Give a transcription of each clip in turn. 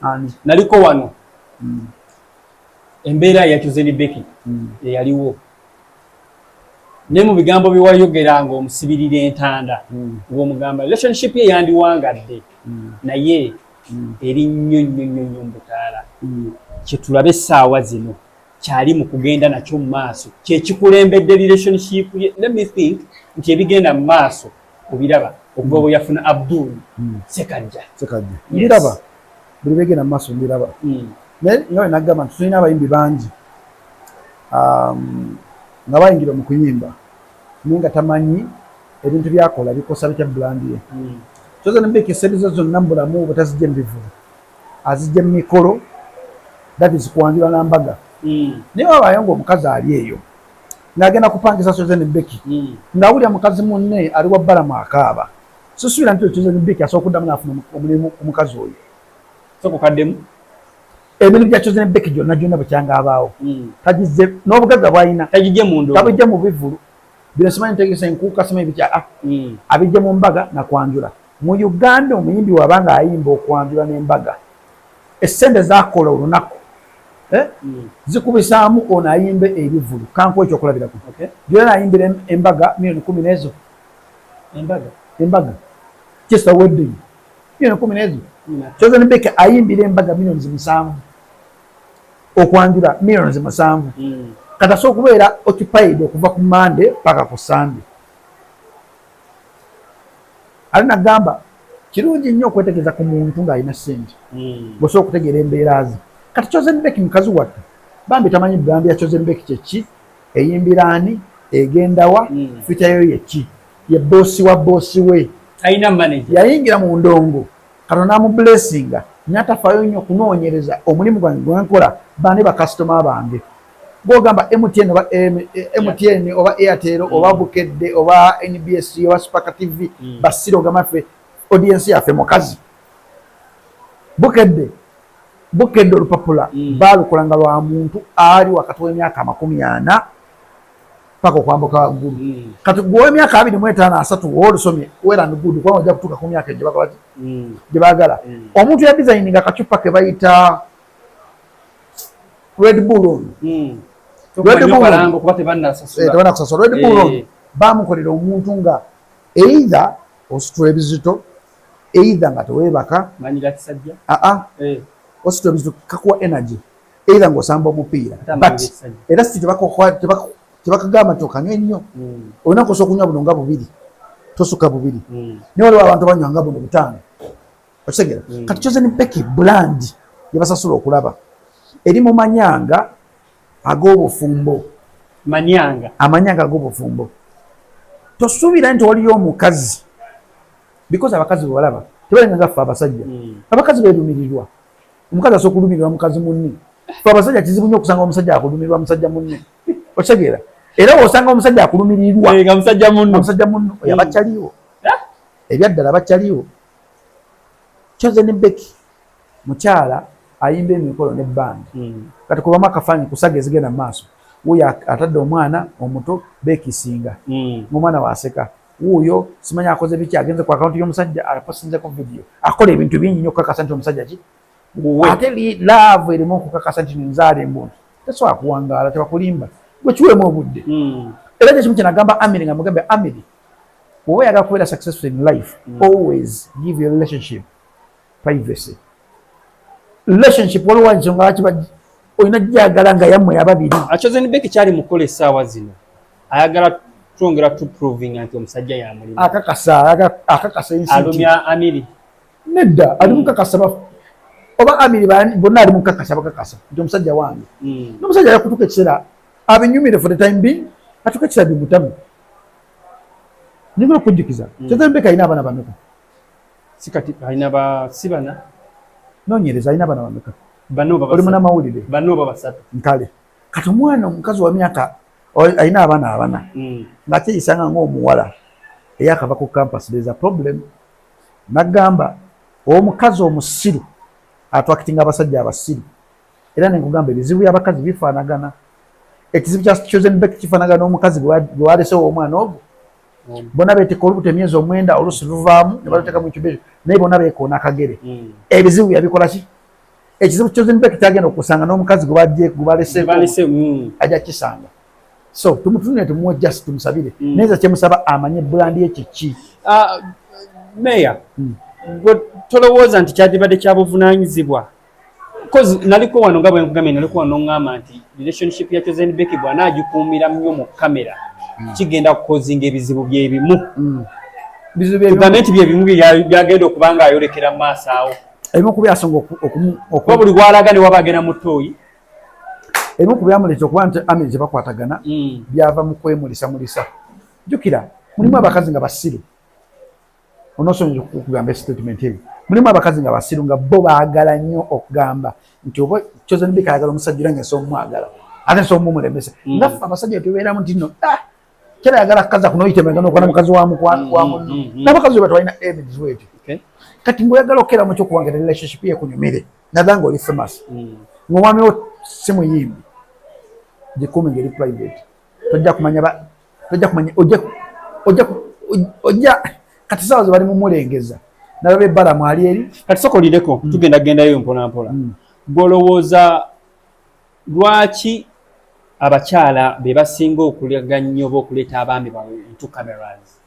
Ani? Naliko wano, embeera ya Chosen Becky eyaliwo, ne mu bigambo bye wayogera ng'omusibirira entanda, ng'omugamba relationship ye yandiwangadde, naye eri nnyo nnyo nnyo nnyo mu butaala. Kyetulabe essaawa zino kyali mu kugenda nakyo mu maaso, kyekikulembedde relationship ye. Let me think nti ebigenda mu maaso obiraba okuva bwe yafuna Abdul Sekajja. Sekajja. Yes. Mbiraba, buli begenda mu maaso mbiraba. Naye nga bwe nagamba nti tulina abayimbi bangi nga bayingira mu kuyimba, naye nga tamanyi ebintu byakola bikosa bitya brand ye. Chosen Becky sente ze zonna mu bulamu bwe tazijja mu bivulu, azijja mu mikolo, that is kwanjula na mbaga. Naye wabaayo ng'omukazi ali eyo ng'agenda kupangisa Chosen Becky, ng'awulira mukazi munne ali wa bbalamu akaaba, sisuubira nti Chosen Becky asobola okuddamu n'afuna omulimu ku mukazi oyo. Sokukaddemu. Emirimu gya Chosen Becky gyonna gyonna bwekyanga abaawo, tagizze n'obugagga bw'alina. Tagijje mu ndongo. Tabijja mu bivulu bino, simanyi ntegesa enkuuka, simanyi biki, ah, abijja mu mbaga nakwanjula. Mu Uganda omuyimbi waba nga ayimba okwanjula n'embaga, essente zakola olunaku, eh? Zikubisaamu ono ayimba ebivulu. Kankuwa ekyokulabirako. Gyona ayimbira embaga miliyoni 10 n'ezo. Embaga? Embaga, kisa wedding, miliyoni 10 n'ezo. Chosen Becky ayimbira embaga miliyoni 7, okwanjula miliyoni 7. Kati asobola okubeera occupied okuva ku Mande paka ku Sunday. Ate nagamba kirungi nnyo okwetegereza ku muntu ng'alina ssente, bw'osobola okutegeera embeera ze. Kati Chosen Becky mukazi wattu bambi tamanyi brand ya Chosen Becky kyeki, eyimbira ani, egendawa, future yo yeki, ye boss wa boss we. Alina manager. Yayingira mu ndongo, Katonda amublessinga, natafaayo nnyo okunoonyereza omulimu gwange gwenkola bani bakasitoma bange. Gwogamba MTN oba MTN oba Airtel oba Bukedde oba NBS oba Spark TV, basiro ogamba ffe audience yaffe mukazi. Bukedde olupapula baalukola nga lwa muntu ali wakati w'emyaka 40 paka okwambuka waggulu. Kati gwe ow'emyaka 25, 30, woolusomye well and good, kubanga ojja kutuuka ku myaka egyo bakola ki gye baagala. Omuntu ya designinga akacupa ke bayita Red Bull ono, Red Bull. Kalango kuba tebannasasula. Eh, tebanakusasula. Red Bull ono bamukolera omuntu nga either ositula ebizito, either nga teweebaka. Manyi ga kisajja. Aa, ositula ebizito kakuwa energy, either ng'osamba omupiira. Ate amaanyi but g'ekisajja. Era si tebakagamba nti okanywa ennyo. Olunaku osobola okunywa buno nga bubiri, tosuka bubiri. Naye waliwo abantu banywa nga buno butaano, okitegeera? Kati Chosen Becky brand gyebasasula okulaba eri mu manyanga ag'obufumbo. Manyanga. Amanyanga ag'obufumbo. Tosuubira nti waliyo omukazi, because abakazi bwe balaba tebalinga nga ffe abasajja. Abakazi beerumirirwa, omukazi asobola okulumirirwa mukazi munne. Fe abasajja kizibu nnyo okusanga omusajja akulumirirwa musajja munne, okitegeera? Era wosanga omusajja akulumirirwa Eh, nga musajja munno. Musajja munno oyo abakyaliwo. Ebyaddala bakyaliwo. Chosen Becky mukyala ayimba emikolo ne band. Kati kubamu akafaanyi kusaga ezigenda mu maaso, wuuyo atadde omwana omuto beekisinga, ng'omwana waseka. Wuuyo simanyi akoze biki, agenze ku akawunti y'omusajja apostinzeko video, akola ebintu bingi nnyo okukakasa nti omusajja ki. Wuwe. Ate love erimu okukakasa nti nzaala embuntu tesobola kuwangaala, tebakulimba, gwe kiweemu obudde. Era kyekimu kyenagamba Amiri, nga mugambe, "Amiri, bw'oba oyagala kubeera successful in life, always give your relationship privacy." Relationship waliwo ensonga lwaki olina gyagala nga yammwe ababiri. Chosen Becky kyali mukola essaawa zino ayagala twongera tu proving nti omusajja yamulimu. Akakasa ensi nti Alumya Amiri. Nedda, ali mukakasa oba Amiri bonna ali mukakasa, bakakasa nti omusajja wange. N'omusajja yakutuka ekiseera abinyumire for the time being, atuka ekiseera bimutamu. Nyinza okujjukiza, Chosen Becky alina abaana bameka? Si kati alina ba si bana. Noonyereza, alina abaana bameka? Bano oba Oli basatu. munamawulire. Bano oba basatu. Nkale kati omwana omukazi wa myaka alina abaana abana, ng'akyeyisanga ng'omuwala eyakava ku campus, there's a problem. Nagamba omukazi omusiru attractinga abasajja abasiru. Era nenkugamba ebizibu by'abakazi bifaanagana. Ekizibu kya Chosen Becky kifaanagana n'omukazi gwe walesewo omwana ogwo. Bonna beetika olubuto emyezi 9, oluusi luvaamu ne baluteeka mu incubation, naye bonna beekoona akagere. Ebizibu byabikola ki? Ekizibu Chosen Becky kyagenda okusanga n'omukazi gwe bajje gwe balese ajja kisanga. So tumutunule, tumuwe just tumusabire. Naye nze kyemusaba amanye brand ye kiki. Meya, gwe tolowooza nti kyandibadde kyabuvunaanyizibwa? Cause naliko wano nga bwe nkugambye, naliko wano ŋŋamba nti relationship ya Chosen Becky bw'anaagikuumira nnyo mu kamera, kigenda kukozinga ebizibu byebimu. Bizibu bye Tugambe nti byebimu byagenda okuba nga ayolekera mu maaso awo. Ebimu ku byasonga Kuba buli gwalaga ne waba agenda mu ttooyi. Ebimu ku byamuleeta okuba nti Amiri tebakwatagana byava mu kwemulisamulisa. Jjukira mulimu abakazi nga basiru, onosonyiza okugamba statement eyo, mulimu abakazi nga basiru nga bo baagala nnyo okugamba nti oba Chosen Becky ayagala omusajja era nga nsobola omwagala ate nsobola omumulemesa. Nga ffe abasajja tubeeramu nti no, ah, kyera ayagala kukaza kunoyita nokwana mukazi wa wa munno. N'abakazi bwe batwalina ebizibu ekyo. Kati ng'oyagala okukera mu kyokuwanga relationship ye kunyumire naddala ng'oli famous, ng'omwami wo si muyimbi, gikuume ng'eri private. Tojja kumanya tojja kumanya ojja kati saawa ze bali mumulengeza nalaba ebbalamu ali eri. Kati soka olireko, tugenda gendayo mpola mpola. Gwolowooza lwaki abakyala be basinga okulaga nnyo oba okuleeta abaami baabwe into cameras?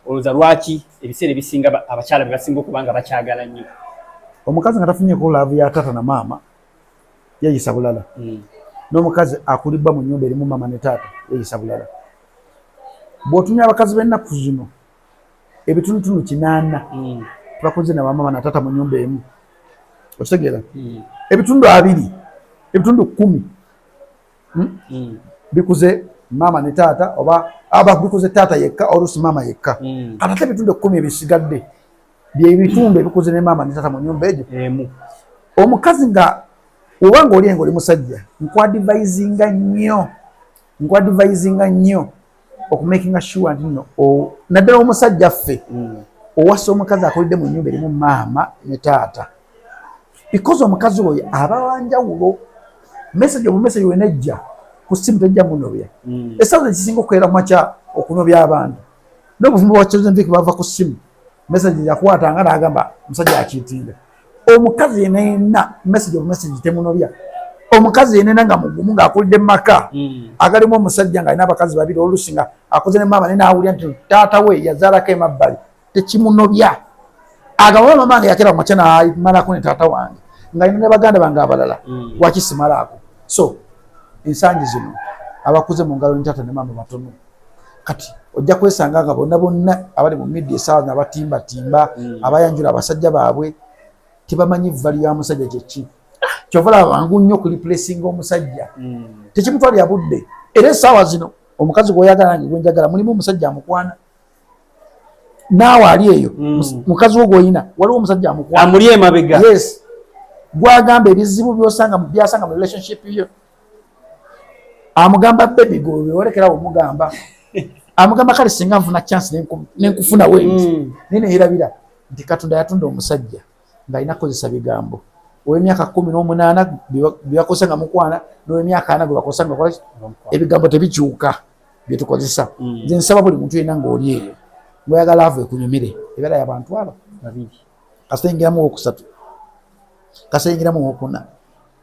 Olowooza lwaki ebiseera ebisinga abakyala be basinga okuba nga bakyagala nnyo? Omukazi nga tafunyeko love ya taata na maama yeyisa bulala, n'omukazi akulibwa mu nyumba erimu maama ne taata yeyisa bulala. Bw'otunya abakazi b'ennaku zino, ebitundutundu 80 tebakoze na bamaama na taata mu nyumba emu, okitegeera? Ebitundu 20, ebitundu 10, Bikuze maama ne taata oba aba bikuze taata yekka, oluusi maama yekka. Kati ate ebitundu 10 ebisigadde byebitundu ebikuze ne maama ne taata mu nyumba egyo emu. Omukazi nga oba nga oli nga oli musajja, nkwadvisinga nnyo, nkwadvisinga nnyo okumakinga sure nti nno naddala omusajja ffe owasa omukazi akoledde mu nyumba erimu maama ne taata, because omukazi oyo aba wanjawulo. Message obu message wenejja ku simu tejja munobya. Essaawa ekisinga okukeera makya okunobya abantu n'obufumbo bwa Chosen Becky bava ku simu message yakwatanga n'agamba musajja akiitinga. Omukazi yenna yenna message obu message temunobya. Omukazi yenna nga mugumu ng'akulidde mu maka agalimu omusajja ng'alina abakazi babiri, oluusi nga akoze ne maama, naye n'awulira nti taata we yazaalako emabbali, tekimunobya. Agamba, mama wange yakera ku makya n'amalako ne taata wange ng'alina ne baganda bange abalala, lwaki simalaako? So ensangi zino abakuze mu ngalo ne taata ne maama batono. Kati ojja kwesanga nga bonna bonna abali mu media essaawa zino abatimbatimba, abayanjula abasajja baabwe, tebamanyi value ya musajja kyeki. Kyova laba bangu nnyo okureplacinga omusajja, tekimutwalira budde. Era essaawa zino omukazi gwoyagala nange gwenjagala mulimu omusajja amukwana, naawe ali eyo mukazi wo gwoyina waliwo omusajja amukwana amuli emabega. Yes, gwagamba ebizibu byosanga byasanga mu relationship yo, amugamba, "Baby," gweolekerawo omugamba, amugamba, "Kale singa nfuna chance nenkufuna wendi." Naye neyerabira nti Katonda yatunda omusajja ng'alina kukozesa bigambo. Ow'emyaka 18 byebakozesa nga mukwana n'ow'emyaka 40 gwe bakozesa nga bakola, ebigambo tebikyuka byetukozesa. Nze nsaba buli muntu yenna ng'oli eyo ng'oyagala love ekunyumire, ebeera y'abantu abo babiri. Kasita yingiramu owokusatu, kasita yingiramu owokuna.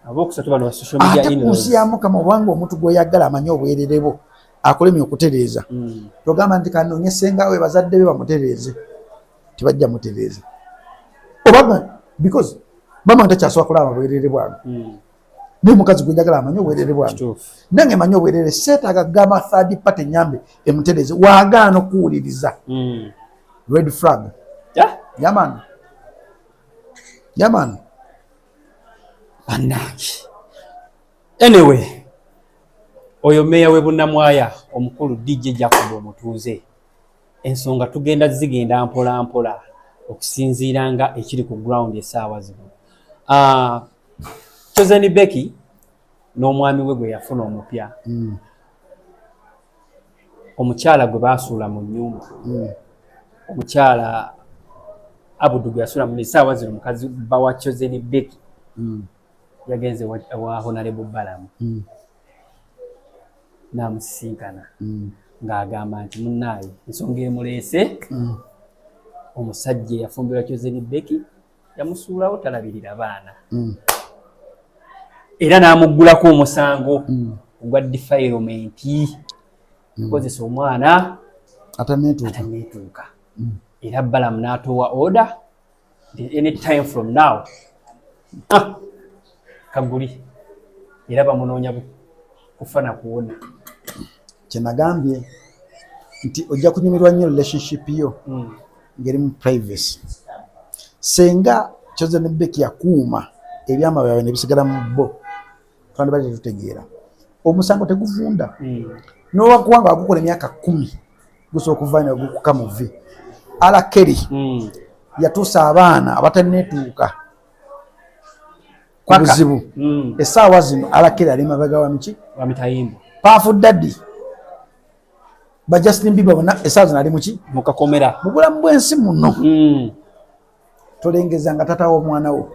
Abokusatu bano ba social media Ate ku nsi in-laws. ya Mukama, obanga omuntu gw'oyagala amanyi obwerere bwo, akulemye okutereeza, togamba nti kanoonye senga we, bazadde be bamutereeze. Tebajja mutereeza oba because mama takyasobola kulaba bwerere bwange. Naye omukazi gwe njagala amanyi obwerere bwange, nange manyi obwerere, seetaaga kugamba third party nyambe emutereeze. Waagaana okuwuliriza, red flag. Yeah man, yeah man. Bannange, anyway, oyo meeya w'e Bunnamwaya omukulu DJ Jacob omutuuze, ensonga tugenda zigenda mpola mpola okusinziira nga ekiri ku ground essaawa zino. Chosen Becky n'omwami we gwe yafuna omupya, omukyala gwe baasuula mu nnyumba, omukyala Abudu gwe yasuula mu essaawa zino mukazi bba wa Chosen Becky, yagenze ewa Honorable Balamu n'amusisinkana ng'agamba nti munnaaye ensonga emuleese, omusajja eyafumbirwa Chosen Becky yamusuulawo, talabirira baana. Era n'amuggulako omusango ogwa defilement, kozesa omwana ataneetuuka. Ataneetuuka. Era Balamu n'atowa order nti any time from now, ah, kaguli era bamunoonya kufa na kuwona. Kyenagambye nti ojja kunyumirwa nnyo relationship yo ngeri mu privacy. Senga Chosen Becky yakuuma ebyama byabwe ne bisigala mu bo, twandibadde tetutegeera omusango teguvunda. Nowakuba nga wagukola emyaka 10, gusobola okuvayo ne gukuka mu vi R. Kelly. Yatuusa abaana abataneetuuka ku Paka. buzibu. Essaawa zino R. Kelly ali mabega wa miki? Wa mitayimbwa. Puff Daddy, ba Justin Bieber bonna essaawa zino ali muki? Mukakomera. Mu bulamu bw'ensi muno, tolengeza nga tata w'omwana wo.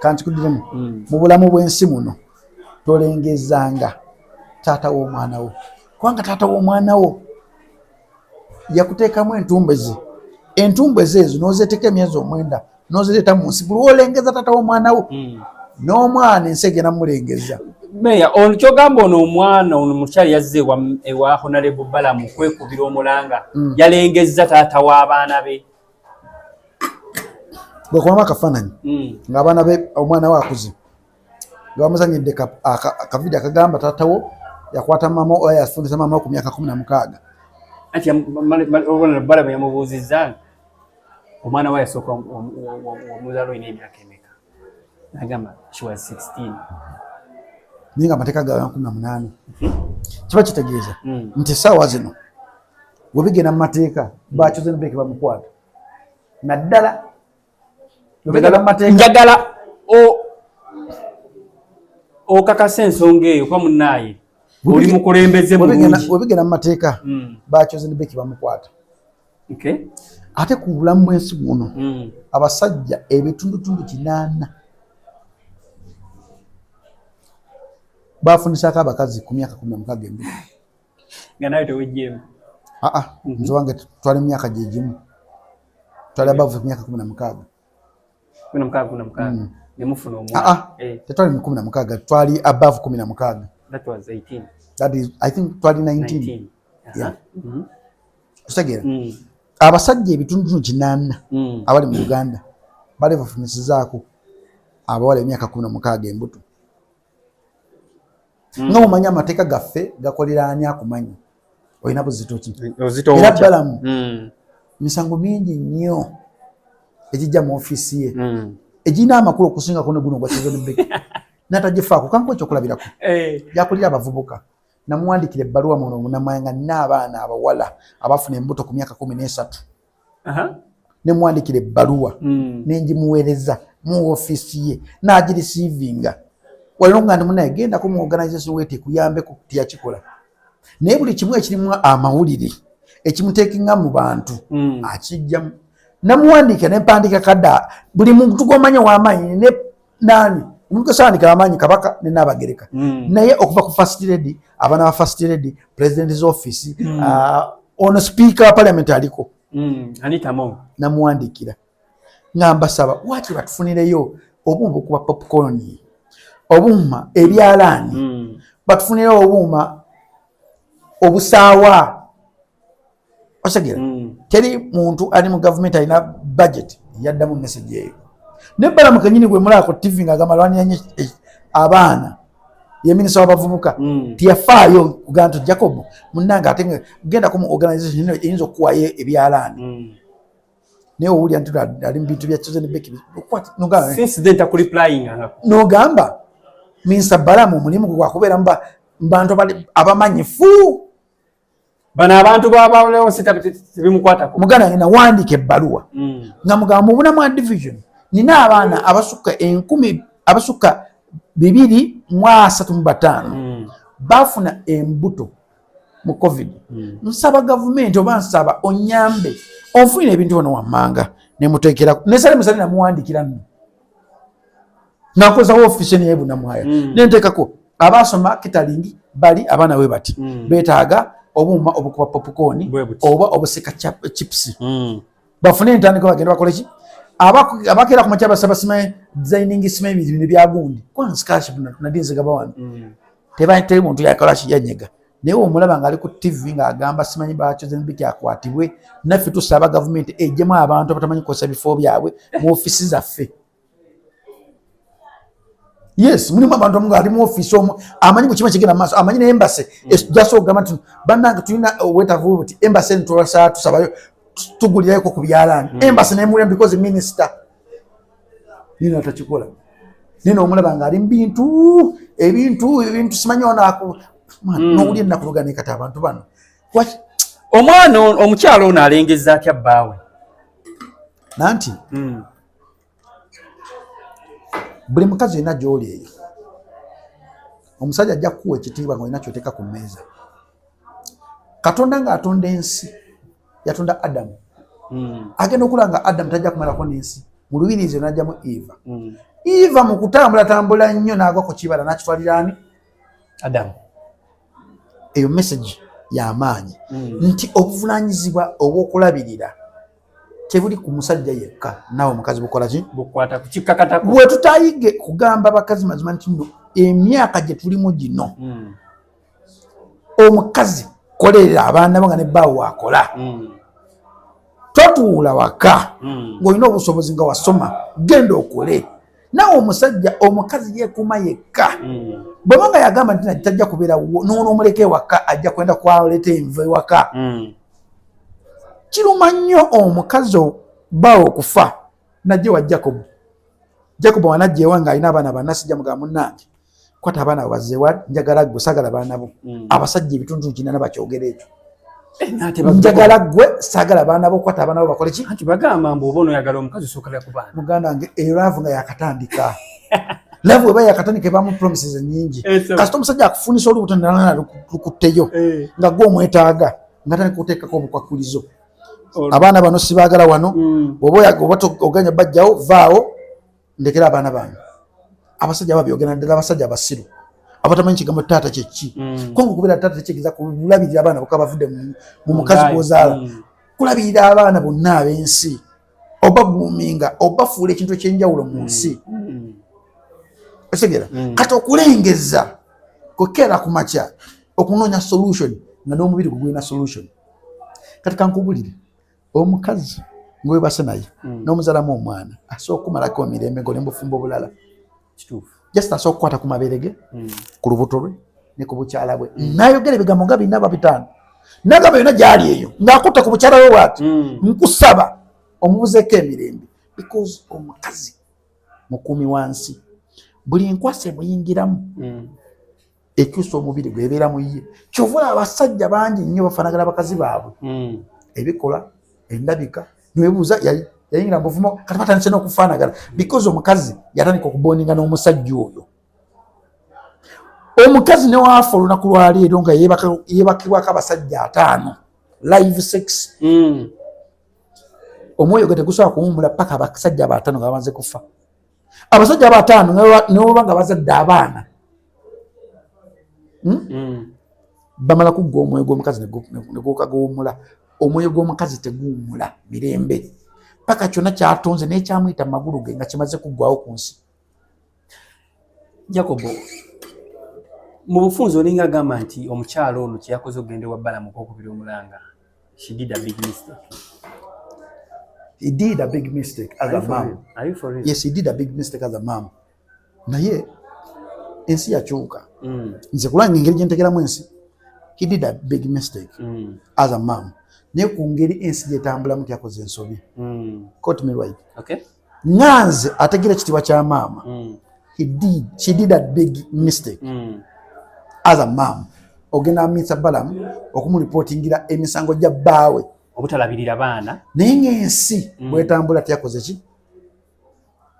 Kankikudiremu. Mu bulamu bw'ensi muno tolengezanga taata w'omwana wo, kubanga taata w'omwana wo yakuteekamu entumbwe ze. Entumbwe ze ezo n'ozeeteka emyezi 9 n'ozireeta mu nsi. Buli wolengeza taata w'omwana wo, n'omwana ensi egenda mumulengeza. Meya ono kyogamba, ono omwana ono mukyali yazze ewa Honorable Balamu kwekubira omulanga, yalengezza taata w'abaana be. Bwekubamu akafaananyi ng'abaana be, omwana we akuze nga bamuzanyidde akavidiyo akagamba taatawo yakwata maama oba yafundisa maama we ku myaka 16. Anti Honorable Balamu yamubuuzizza omwana we yasooka omuzaala olina emyaka emeka, nagamba she was 16. Naye nga amateeka ga 18. Kiba kitegeeza nti essaawa zino webigenda mu mateeka, ba Chosen Becky bamukwata naddala webigenda mu mateeka. Njagala okakasa ensonga eyo kuba munnaaye oli mukulembeze mulungi. Webigenda mu mateeka, ba Chosen Becky bamukwata. Ate ku bulamu bw'ensi buno, abasajja 8% bafunisako abakazi ku myaka 16 embuto. Nga nawe tewejjeemu? Aa, nze wange twali mu myaka gyegimu, twali above ku myaka 16. 16, 16 nemufuna omwana? Aa, tetwali mu 16, twali above 16. That was 18. That is, I think twali 19. 19. Yeah. Okitegeera? Mm. Abasajja 8% abali mu Uganda bali bafunisizaako abawala emyaka 16 embuto. Nga mumanyi amateeka gaffe gakolera ani akumanyi olina buzito ki? Ozito Era otya? Balamu misango mingi nnyo egijja mu ofiisi ye egirina amakulu okusingako ne guno ogwa Chosen Becky n'atagifaako. Kankuwa ekyokulabirako. Yakulira abavubuka, namuwandikira ebbaluwa muno munamaya nga nina abaana abawala abafuna embuto ku myaka 13. Nemuwandikira ebbaluwa, nengimuweereza mu ofiisi ye, n'agireceivinga. Walina okuga nti munaye gendako mu organization wete kuyambeko, teyakikola. Naye buli kimu ekirimu amawulire ekimuteekinga mu bantu, akijjamu. Namuwandiikira nempandiika kadda buli muntu gwomanya w'amaanyi ne nani omuntu gwesawandikira amaanyi, kabaka ne Naabagereka. Naye okuva ku first lady, abaana ba first lady, president's office, ono speaker wa parliament aliko. Anita Among. Namuwandiikira nga mbasaba waki batufunireyo obuuma okuba popcorn, obuuma ebyalaani, batufunireyo obuuma obusaawa osegera. Teri muntu ali mu gavumenti alina budget yaddamu message eyo. Ne Balamu kenyini gwe mulaba ku TV nga agamba alwanira nnyo abaana, ye minisita w'abavubuka, teyafaayo kugamba nti Jacob munnange ate nga gendako mu organization eno eyinza okukuwayo ebyalaani. Naye owulira nti ali mu bintu bya Chosen Becky. Since then takureplyingangako. N'ogamba minisita Balamu omulimu gwe gwakubeera mu bantu abamanyifu. Bano abantu babalewo tebimukwatako. Muganda wange, nawandiika ebbaluwa nga mugamba mu Bunamwaya division nina abaana abasukka enkumi, abasukka 235 bafuna embuto mu COVID. Nsaba gavumenti oba nsaba onyambe onfunire ebintu bano wammanga. Nemuteekera nesale musale, namuwandikira nno nakozawo ofiisi naye Bunamwaya, nenteekako abasoma catering bali abaana bwe bati, beetaaga obuuma obukuba popcorn Bwe buti. oba obuseka chips, bafune entandikwa bagende bakole ki. Abakeera ku makya basaba simanyi designing, simanyi bintu bino byagundi kwansi nadi nzigaba wano. Teri muntu yakola kiyanyega, naye omulaba ng'ali ku TV ng'agamba simanyi ba Chosen Becky akwatibwe. Naffe tusaba gavumenti ejjemu abantu abatamanyi kukozesa bifo byabwe mu ofiisi zaffe. Yes, mulimu abantu amu ngaali mu ofiisi omu amanyi buli kimu kigenda maaso, amanyi ne embassy jasobola okugamba nti bannange tulina obwetaavu buti, embassy eno twasaba, tusabayo tugulirayoko ku byalaani. Embassy nemulira because minisita nina takikola, naye nomulaba ng'ali mu bintu ebintu ebintu simanyi ono nowulira ennaku lugane kati abantu bano. Omwana omukyalo ono alengeza atya bbaawe? Nanti buli mukazi olina gy'oli eyo, omusajja ajja kukuwa ekitiibwa nga olina kyoteeka ku mmeeza. Katonda ng'atonda ensi yatonda Adamu. Agenda okulaba nga Adamu tajja kumalako n'ensi, mu lubirizi n'ajjamu Eva. Eva mu kutambulatambula nnyo n'agwa ku kibala n'akitwalira ani? Adamu. Eyo message y'amaanyi nti obuvunanyizibwa obw'okulabirira tebuli ku musajja yekka, naawe omukazi bukola ki? Bukwata kukikakatako. Bwe tutayige kugamba bakazi mazima nti nno emyaka gye tulimu gino, omukazi kolerera abaana bo nga ne bbaawo wakola. Totuula waka ng'olina obusobozi, nga wasoma, genda okole. Naawe omusajja, omukazi yeekuuma yekka. Bweba nga yagamba nti tajja kubeera nonomuleka ewaka, ajja kwenda kwaleeta enva ewaka. Kiruma nnyo omukazi bbaawo okufa najje wa Jacob. Jacob wanajja ewange alina abaana bana, sijja mugamba munnange kwata abaana abo bazzewa, njagala gwe, sagala baana bo. Abasajja ebitundu kinana bakyogera ekyo. Eh, njagala gwe, saagala baana bo, kwata abaana bo bakole ki? Anti bagamba mbu oba onoyagala omukazi osookera ku baana. Muganda wange, eyo love nga yakatandika, love eba yakatandika ebamu promises nyingi. Eh, kasita omusajja akufunisa olubuto nalana lukutteyo Eh. nga gwe omwetaaga, nga tandika okuteekako obukwakulizo, abaana bano sibaagala wano. Bw'oba oba oganya bajjawo, vaawo ndekera abaana bange. Abasajja babyogera, naddala abasajja abasiru abatamanyi kigambo taata kyeki. Konga okubeera taata tekitegeeza kulabirira abaana bokka bavudde mu mukazi gwozaala. Kulabirira abaana bonna ab'ensi, oba guuminga obafuula ekintu ekyenjawulo mu nsi. Otegera? Kati okulengeza kukeera ku makya okunoonya solution nga n'omubiri gwe gulina solution. Kati kankubulire, omukazi ngwebase naye n'omuzalamu omwana asobola okumalako emirembe ng'oli mu bufumbo bulala. Kituufu. Just asobola okukwata ku mabeere ge, ku lubuto lwe ne ku bukyala bwe, n'ayogera ebigambo nga bina ba bitaano, nagamba yonna gyali eyo ng'akutta ku bukyala bwe bwati, nkusaba omubuzeeko emirembe, because omukazi mukuumi wansi, buli nkwasa emuyingiramu ekyusa omubiri gwe, ebeera mu ye. Kyova olaba abasajja bangi nnyo bafaanagana bakazi baabwe, ebikolwa, endabika, newebuuza yayingira mu buvumo. Kati batandise n'okufaanagana because omukazi yatandika okubondinga n'omusajja oyo. Omukazi ne waafa olunaku lwaleero nga yeebakibwako abasajja 50 live sex, omwoyo gwe tegusobola kuwummula paka abasajja 50 nga bamaze kufa. Abasajja 50 newaba nga bazadde abaana, Bamala kuggwa, omwoyo gw'omukazi ne guuka guwummula. Omwoyo gw'omukazi teguwummula mirembe paka kyonna kyatonze n'ekyamuyita mu magulu ge nga kimaze kuggwawo ku nsi. Jacobo, mu bufunze olinga agamba nti omukyalo ono kyeyakoze okugenda ewa Balamu okwokubiri omulanga, she did a big mistake. He did a big mistake as Are a you for mom. real? Are you for real? Yes, he did a big mistake as a mom, naye ensi yakyuka. Nze kulanga engeri gyentegeramu ensi, he did a big mistake as a mom, naye ku ngeri ensi gyetambulamu tyakoze ensobi. Quote me right. Okay. Nganze ategera ekitiibwa kya maama, she did a big mistake as a mom ogenda amisa Balamu okumuripotingira emisango gya bbaawe obutalabirira baana. Naye ng'ensi bwetambula tyakoze ki?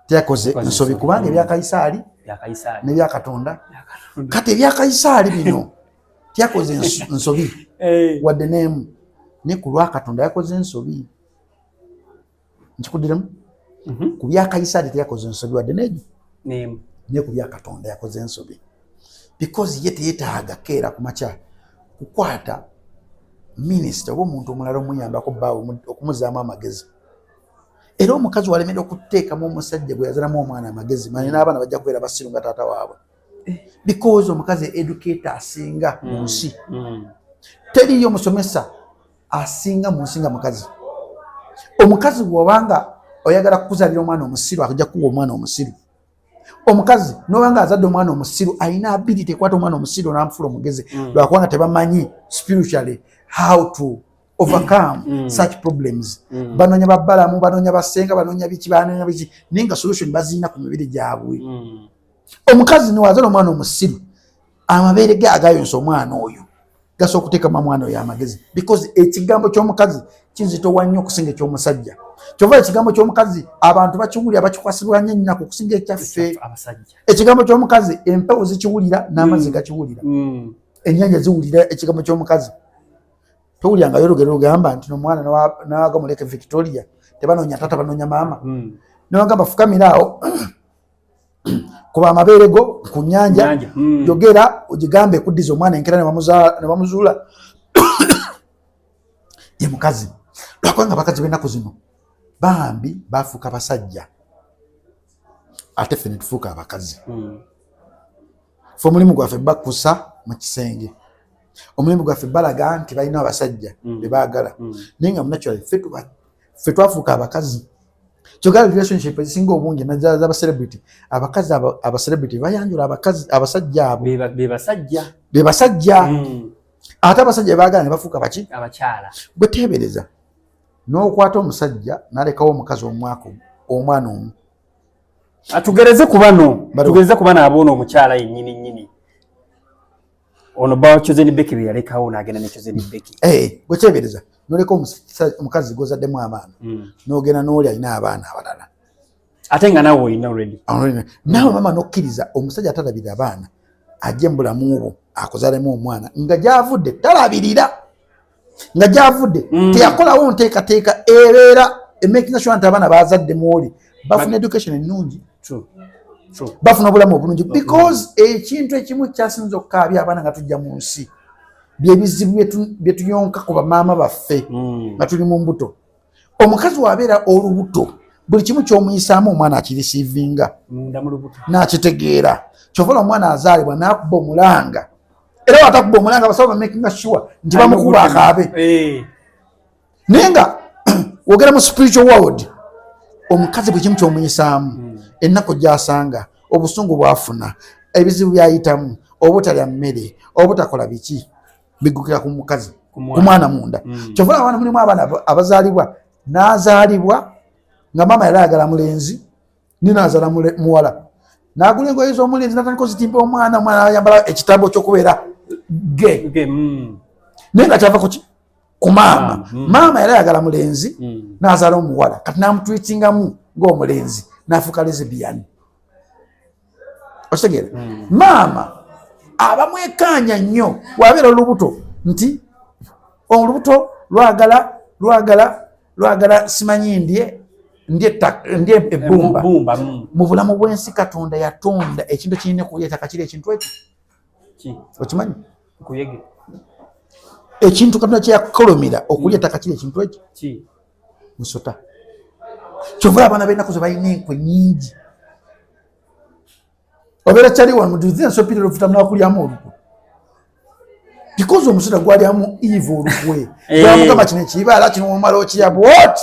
Tyakoze Yakoze nsobi, ensobi. kubanga ebyakayisaali byakayisaali n'ebyakatonda. Kati ebyakayisaali bino tyakoze nsobi wadde n'emu, naye ku lwakatonda yakoze ensobi. Nkikuddiramu, ku byakayisaali teyakoze ensobi wadde n'egyo, Nemu. naye ku byakatonda yakoze ensobi, because ye teyetaaga keera ku makya kukwata minisita oba omuntu omulala omuyambako bbaawe okumuzaamu amagezi. Era omukazi walemera okuteekamu omusajja gwe yazalamu omwana amagezi, manye n'abaana bajja kubeera basiru nga taata waabwe, because omukazi educator asinga mu nsi. Teriyo omusomesa asinga mu nsi nga mukazi. Omukazi bw'obanga oyagala kukuzalira omwana omusiru, akujja kukuwa omwana omusiru. Omukazi nobanga azadde omwana omusiru, alina ability ekwata omwana omusiru n'amufuula omugezi, lwakubanga tebamanyi spiritually how to overcome such problems. Banoonya babbalamu, banoonya basenga, banoonya biki, banoonya biki, naye nga solution bazirina ku mibiri gyabwe. Omukazi niwazala omwana omusiru, amabeere ge agayonsa omwana oyo gasobola okuteekamu omwana oyo amagezi, because ekigambo ky'omukazi kizitowa nnyo okusinga ekyomusajja. Kyova ekigambo ky'omukazi abantu bakiwulira, bakikwasibwa nnyo ennaku okusinga ekyaffe. Abasajja. Ekigambo ky'omukazi empewo zikiwulira n'amazzi gakiwulira, ennyanja ziwulira ekigambo ky'omukazi. Towulira nga yolugero lugamba nti nomwana nawaga muleke Victoria, tebanoonya tata, banoonya maama. Newagamba fukamira awo, kuba amabeere go ku nyanja, Nyanja. yogera ogigambe ekuddiza omwana enkera ne bamuzuula ye mukazi. Lwakubanga abakazi b'ennaku zino bambi bafuuka basajja, ate ffe ne tufuuka abakazi. Fe omulimu gwaffe bakusa mu kisenge, omulimu gwaffe balaga nti balina abasajja be baagala, naye nga naturally ffe twafuuka abakazi. Kyokka relationship ezisinga obungi naddala z'aba celebrity, abakazi aba celebrity bayanjula abakazi abasajja abo. Be basajja. Be basajja. Ate abasajja bebaagala ne bafuuka baki? Abakyala. Bwe teebereza n'okwata omusajja n'alekawo omukazi omwaka omwana omu. Atugereze ku bano. Bano. Tugereze ku bano aboona omukyala yennyini nnyini ono bawa Chosen Becky bye yalekawo n'agenda ne Chosen Becky. Eh, gwe kyebereza noleka omukazi gwozaddemu abaana, n'ogenda n'oli alina abaana abalala, ate nga naawe olina already. Naawe maama n'okkiriza omusajja atalabirira abaana ajje mu bulamu bwo akuzaalemu omwana nga gyavudde talabirira, nga gyavudde teyakolawo nteekateeka ebeera emakinga sure nti abaana bazadde mu oli bafuna education ennungi, True. True. bafuna obulamu obulungi, because ekintu ekimu kyasinza okukaabya abaana nga tujja mu nsi byebizibu bye tuyonka ku bamaama baffe nga tuli mu mbuto. Omukazi wabeera olubuto, buli kimu kyomuyisaamu omwana akireceivinga Munda mu lubuto. n'akitegeera. Kyova omwana azaalibwa n'akuba omulanga, era watakuba omulanga abasawo bamakinga sure nti bamukuba akaabe. Naye nga wogera mu spiritual world, omukazi buli kimu kyomuyisaamu, ennaku gyasanga, obusungu bwafuna, ebizibu byayitamu, obutalya mmere, obutakola biki, biggukira ku mukazi, Ku ku mwana munda. Kyova abaana mulimu abaana abazaalibwa n'azaalibwa nga maama yali ayagala mulenzi, ninaazala muwala, n'agula engoye z'omulenzi natandika ozitimba omwana, omwana ayambala ekitambo ky'okubeera gay. Gay. Naye nga kyava kuki? Ku maama. Maama. Maama yali ayagala mulenzi, n'azaala omuwala, kati n'amutreatingamu ng'omulenzi, n'afuuka lesbian. Okitegeera? Maama abamwekaanya nnyo wabeera olubuto nti olubuto lwagala lwagala lwagala simanyi ndye ndye ndye ebbumba. Ebbumba. Mu bulamu bw'ensi Katonda yatonda ekintu ekirina okulya ettaka, kiri ekintu ekyo. Ki? Okimanyi? Nkuyege. Ekintu Katonda kyeyakolomera okulya ettaka kiri ekintu ekyo. Ki? Musota. Kyova abaana b'ennaku ze balina enkwe nyingi. Obeera kyali wano nsopirira ofutamula kulyamu olukwe, because omusota gwalyamu Eve olukwe. Gwamugamba kino ekibaala kino omala okirya bwot,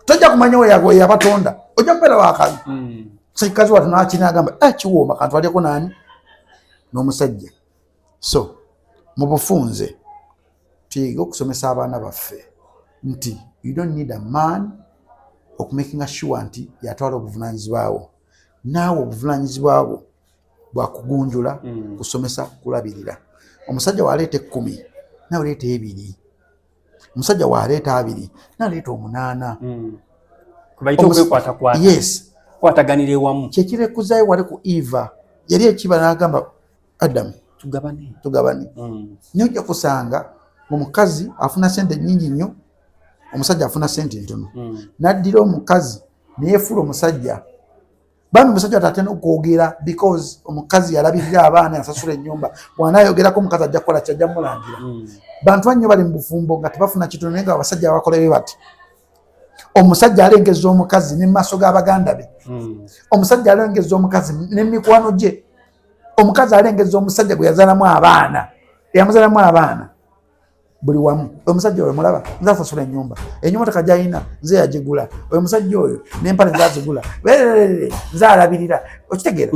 tojja kumanya we yabatonda, ojja kubeera wakabi. Kikazi watu nakina agamba, "Eh, kiwooma kantu alyeko nani n'omusajja." So mu bufunze tuyige okusomesa abaana baffe nti you don't need a man okumakinga sure nti yatwala obuvunanyizibwa bwo. Naawe obuvunanyizibwa bwo bwakugunjula, kusomesa, kulabirira. Omusajja waleeta 10, nawe leeta 2. Omusajja waleeta 20, naleeta 8. Kubayita okwekwatakwata. Yes. Kukwataganira ewamu. Kyekirekuzayo wali ku Eva, yali ekiba n'agamba Adamu, tugabane. Tugabane. Naye ojja kusanga omukazi afuna sente nyingi nnyo, omusajja afuna sente ntono. N'addira omukazi neyefuula omusajja. Bambi omusajja ate nokwogera, because omukazi yalabirira abaana, yasasula ennyumba, bw'anaayogerako omukazi ajja kukola kyajja mulangira. Bantu bannyo bali mu bufumbo nga tebafuna kitono, naye nga abasajja bakola bye bati. Omusajja alengeza omukazi ne maaso g'abaganda be. Omusajja alengeza omukazi n'emikwano gye. Omukazi alengeza omusajja gwe yazaalamu abaana, eyamuzalamu abaana, buli wamu. Omusajja oyo mulaba, nze asasula ennyumba, ennyumba gyalina nze yagigula. Oyo musajja oyo n'empale nze azigula, nze alabirira. Okitegeera?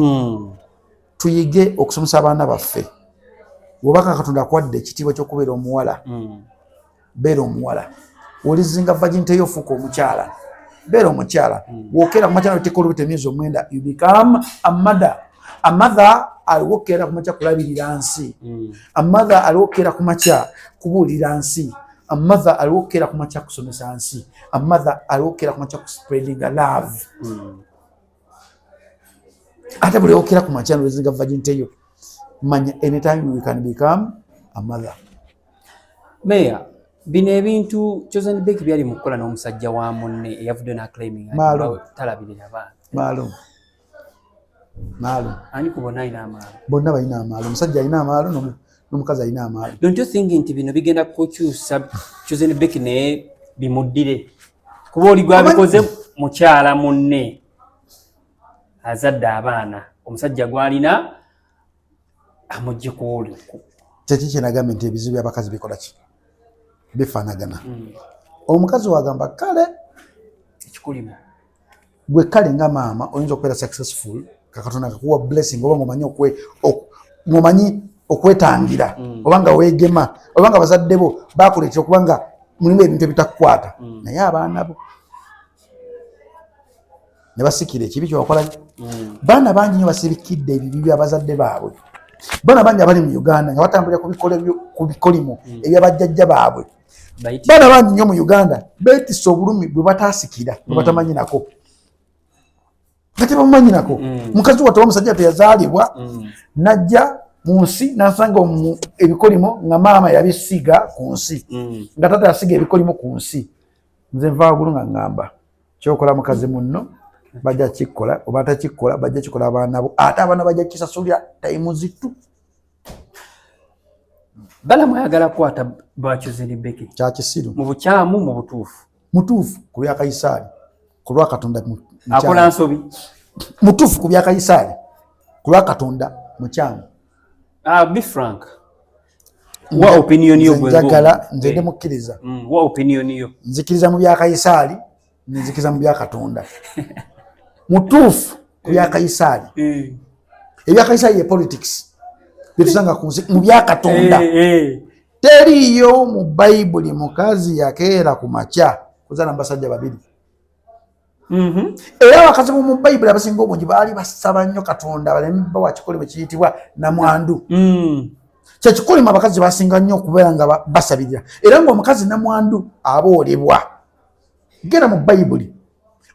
Tuyige okusomesa abaana baffe. Bwobanga Katonda akwadde ekitiibwa ky'okubeera omuwala, beera omuwala. Olizinga virginity yo, ofuuka omukyala, beera omukyala. Wokera kumakya noteeka olubuto emyezi 9, you become a mother. A mother aliwokeera kumakya kulabirira nsi. A mother aliwokeera kumakya kubuulira nsi. A mother aliwokeera kumakya kusomesa nsi. A mother aliwokeera kumakya kuspreadinga love. Ate buli okera kumakya nolizinga virginity yo, manya anytime we can become a mother. Meya, bino ebintu Chosen Becky byali mu kukola n'omusajja wa munne eyavudde n'aclaiming Maalo. talabirira baana. Maalo, maalo. Ani ku bonna alina amaalo? Bonna balina amaalo. Omusajja alina amaalo, n'omukazi alina amaalo. Don't you think nti bino bigenda kukyusa Chosen Becky naye bimuddire, kuba oli gwabikoze mukyala munne azadde abaana, omusajja gwalina amugje ku oli? Kyeki kyenagambye nti ebizibu by'abakazi bikola ki? Bifaanagana. Omukazi wagamba kale Ekikulimu. Gwe kale nga maama oyinza okubeera successful, kakatonda kakuwa blessing, oba ng'omanyi okwetangira, oba nga weegema, oba nga bazadde bo bakuleetera okuba nga mulimu ebintu ebitakukwata, naye abaana bo ne basikira ekibi kyewakola. Baana bangi nnyo basirikidde ebibi byabazadde baabwe. Baana bangi abali mu Uganda nga batambulira ku bikolimo ebyabajjajja baabwe. Baana bangi nnyo mu Uganda beetisse obulumi bwe bataasikira, bwe batamanyi nako, nga tebamumanyi nako. Mukazi wattu oba omusajja teyazaalibwa, najja mu nsi nasanga ebikolimo nga maama yabisiga ku nsi, nga tata yasiga ebikolimo ku nsi. Nze nva waggulu nga ŋŋamba, kyokola mukazi munno bajja kikkola, oba takikkola bajja kikola abaana bo, ate abaana bajja kisasulira times two. Balamu ayagala kukwata ba Chosen Becky. Kyakisiru. Mu bukyamu, mu butuufu? Mutuufu ku bya Kayisaali, ku lwa Katonda mukyamu. Akola nsobi. Mutuufu ku bya Kayisaali, ku lwa Katonda mukyamu. Ah, be frank, wa opinion yo. Nze gwe njagala nze ndi mukkiriza. Wa opinion yo. Nzikiriza mu bya Kayisaali, nzikiriza mu bya Katonda. Mutuufu ku bya Kayisaali. Ebya Kayisaali ye politics byetusanga ku nsi. Mu bya Katonda, teriyo mu Bayibuli mukazi yakeera ku makya kuzaala mu basajja babiri. Era abakazi mu Bayibuli abasinga obungi baali basaba nnyo Katonda baleme bawa kikolimo kiyitibwa namwandu. Kyekikolimo abakazi basinga nnyo okubeera nga basabirira, era ngaomukazi namwandu aboolebwa. Genda mu Bayibuli,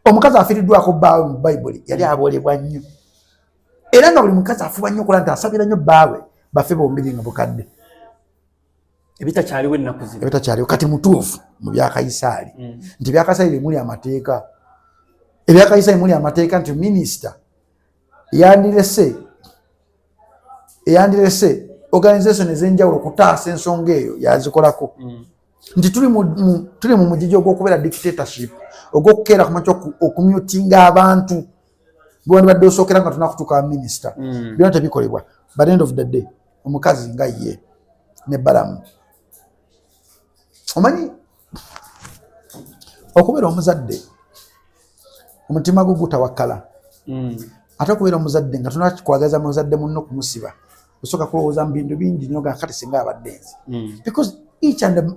omukazi afiiriddwako bbaawe mu Bayibuli yali aboolebwa nnyo, era nga buli mukazi afuba nnyo okola nti asabira nnyo bbaawe bafe bombiri nga bukadde. Ebitakyaliwo ennaku zino. Ebitakyaliwo kati. Mutuufu mu byakayisaali, nti byakayisaali bimuli amateeka, ebyakayisaali muli amateeka nti minisita yandirese organization ez'enjawulo okutaasa ensonga eyo yazikolako, nti tuli mu mugigi ogw'okubeera dictatorship, ogw'okukeera kumakya okumyutinga abantu bwewandibadde osookera nga tunakutuuka minisita. Byonna tebikolebwa. But end of the day, omukazi nga ye ne Balamu, omanyi okubeera omuzadde omutima gwo gutawakkala. Ate okubeera omuzadde nga tonakwagaza muzadde munno kumusiba, osooka kulowooza mu bintu bingi nnyo, ga kati singa abadde nze, because each and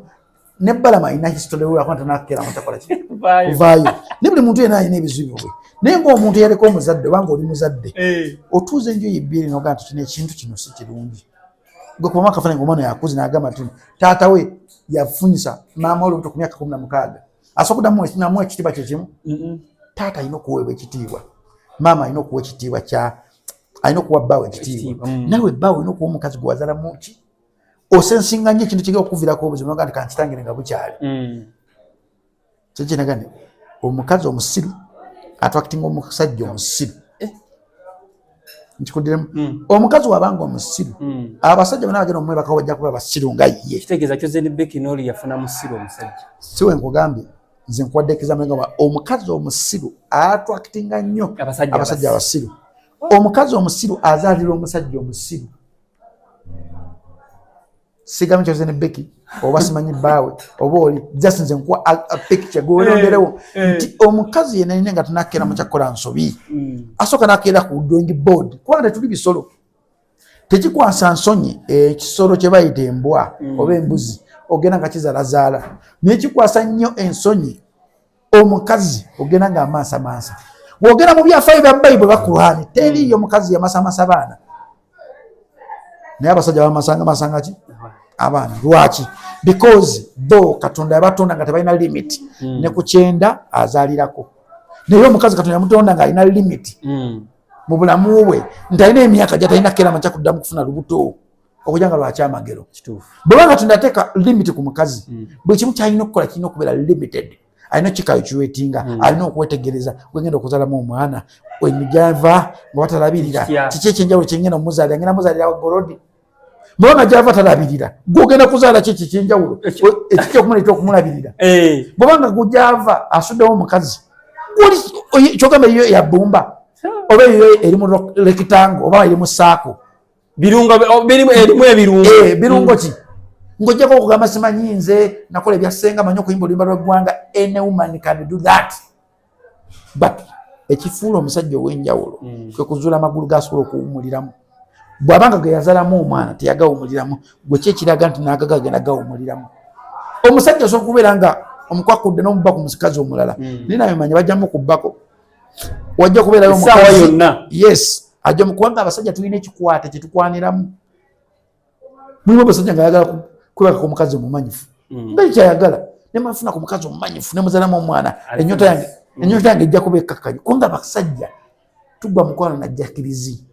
ne Balamu alina history we, tanakeera mutakola ki kuvaayo, ne buli muntu yenna alina ebizibu bwe. Naye ngaomuntu eyaleka omuzadde, obanga oli muzadde, otuuza enjuyi bbiri nogaa nti kino ekintu kino si kirungi. Gwe kubamu akafaananyi, omwana yakuze n'agamba nti taata we yafunyisa maama olubuto ku myaka 16, asobola okuddamu namuwa ekitiibwa kyekimu? Taata alina okuweebwa ekitiibwa, maama alina okuwa ekitiibwa kya alina okuwa bbaawe ekitiibwa. Nawe bbaawe olina okuwa omukazi gwe wazalamu ki, osensinga nnyo ekintu kigenda okukuviirako obuzibu, noga nti kankitangire nga bukyali. Kyekinaga nti omukazi omusiru attractinga omusajja omusiru. Eh. Nkikudiremu. Omukazi wabanga omusiru, abasajja bonna bagenda omwebakawo bajja kuba basiru nga ye. Kitegeeza Chosen Becky n'oli yafuna musiru omusajja. Siwe nkugambye Nze nkuwadde example nga omukazi omusiru attractinga nnyo abasajja abasiru. Omukazi omusiru azaalira omusajja omusiru. Sigamu Chosen Becky oba simanyi bbaawe oba oli, just nze nkuwa a picture gweweronderewo nti omukazi yenna nina nga tunakeera mu kyakukola nsobi, asooka nakeera ku drawing board, kubanga tetuli bisolo. Tekikwasa nsonyi ekisolo kye bayita embwa oba embuzi ogenda nga kizaalazaala, naye kikwasa nnyo ensonyi omukazi ogenda nga amaasamasa. Bw'ogenda mu byafaayo bya Bayibuli, bakuruhani, teriiyo mukazi yamasamasa baana, naye abasajja bamasanga masanga ki abaana. Lwaki? Because bo Katonda yabatonda nga tebalina limit ne ku kyenda azaalirako, naye omukazi Katonda yamutonda nga alina limit mu bulamu bwe, nti alina emyaka gyatalina kera makya kuddamu kufuna lubuto okujja nga lwakyamagero. Bweba Katonda ateeka limit ku mukazi, buli kimu kyalina okukola kirina okubeera limited. Alina okukicalculatinga, alina okwetegereza gwegenda okuzalamu omwana emijava nga batalabirira, kiki ekyenjawulo kyengenda omuzaalira, ngenda muzaalira gold. Bwebanga gyava talabirira, gwogenda kuzaala ki ekyenjawulo ekijja okumuleeta okumulabirira? Bwebanga gujava asuddewo omukazi, kyogamba eyo yabumba oba eyo eri mu rectangle oba eri mu circle? Birungo erimu ebirungo. Birungo ki ng'ojjako okugamba simanyi nze nakola ebya ssenga, manyi okuyimba oluyimba lw'eggwanga? Any woman can do that, but ekifuula omusajja ow'enjawulo kwe kuzuula amagulu gasobola okuwumuliramu. Bw'abanga ge yazalamu omwana teyagawumuliramu, gwe ki ekiraga nti n'agaga agenda gawumuliramu? Omusajja osobola okubeera nga omukwakudde n'omuba ku musikazi omulala, naye nawe manya bajjamu kubbako, wajja kubeerayo omukazi yonna. Yes, ajja kubanga abasajja tulina ekikwate kyetukwaniramu. Mulimu abasajja nga ayagala kwebaka ku mukazi omumanyifu, nga kyayagala nemafuna ku mukazi omumanyifu nemuzalamu omwana, enyota yange ejja kuba ekkakkanye, kubanga abasajja tugwa mukwano najjakirizi,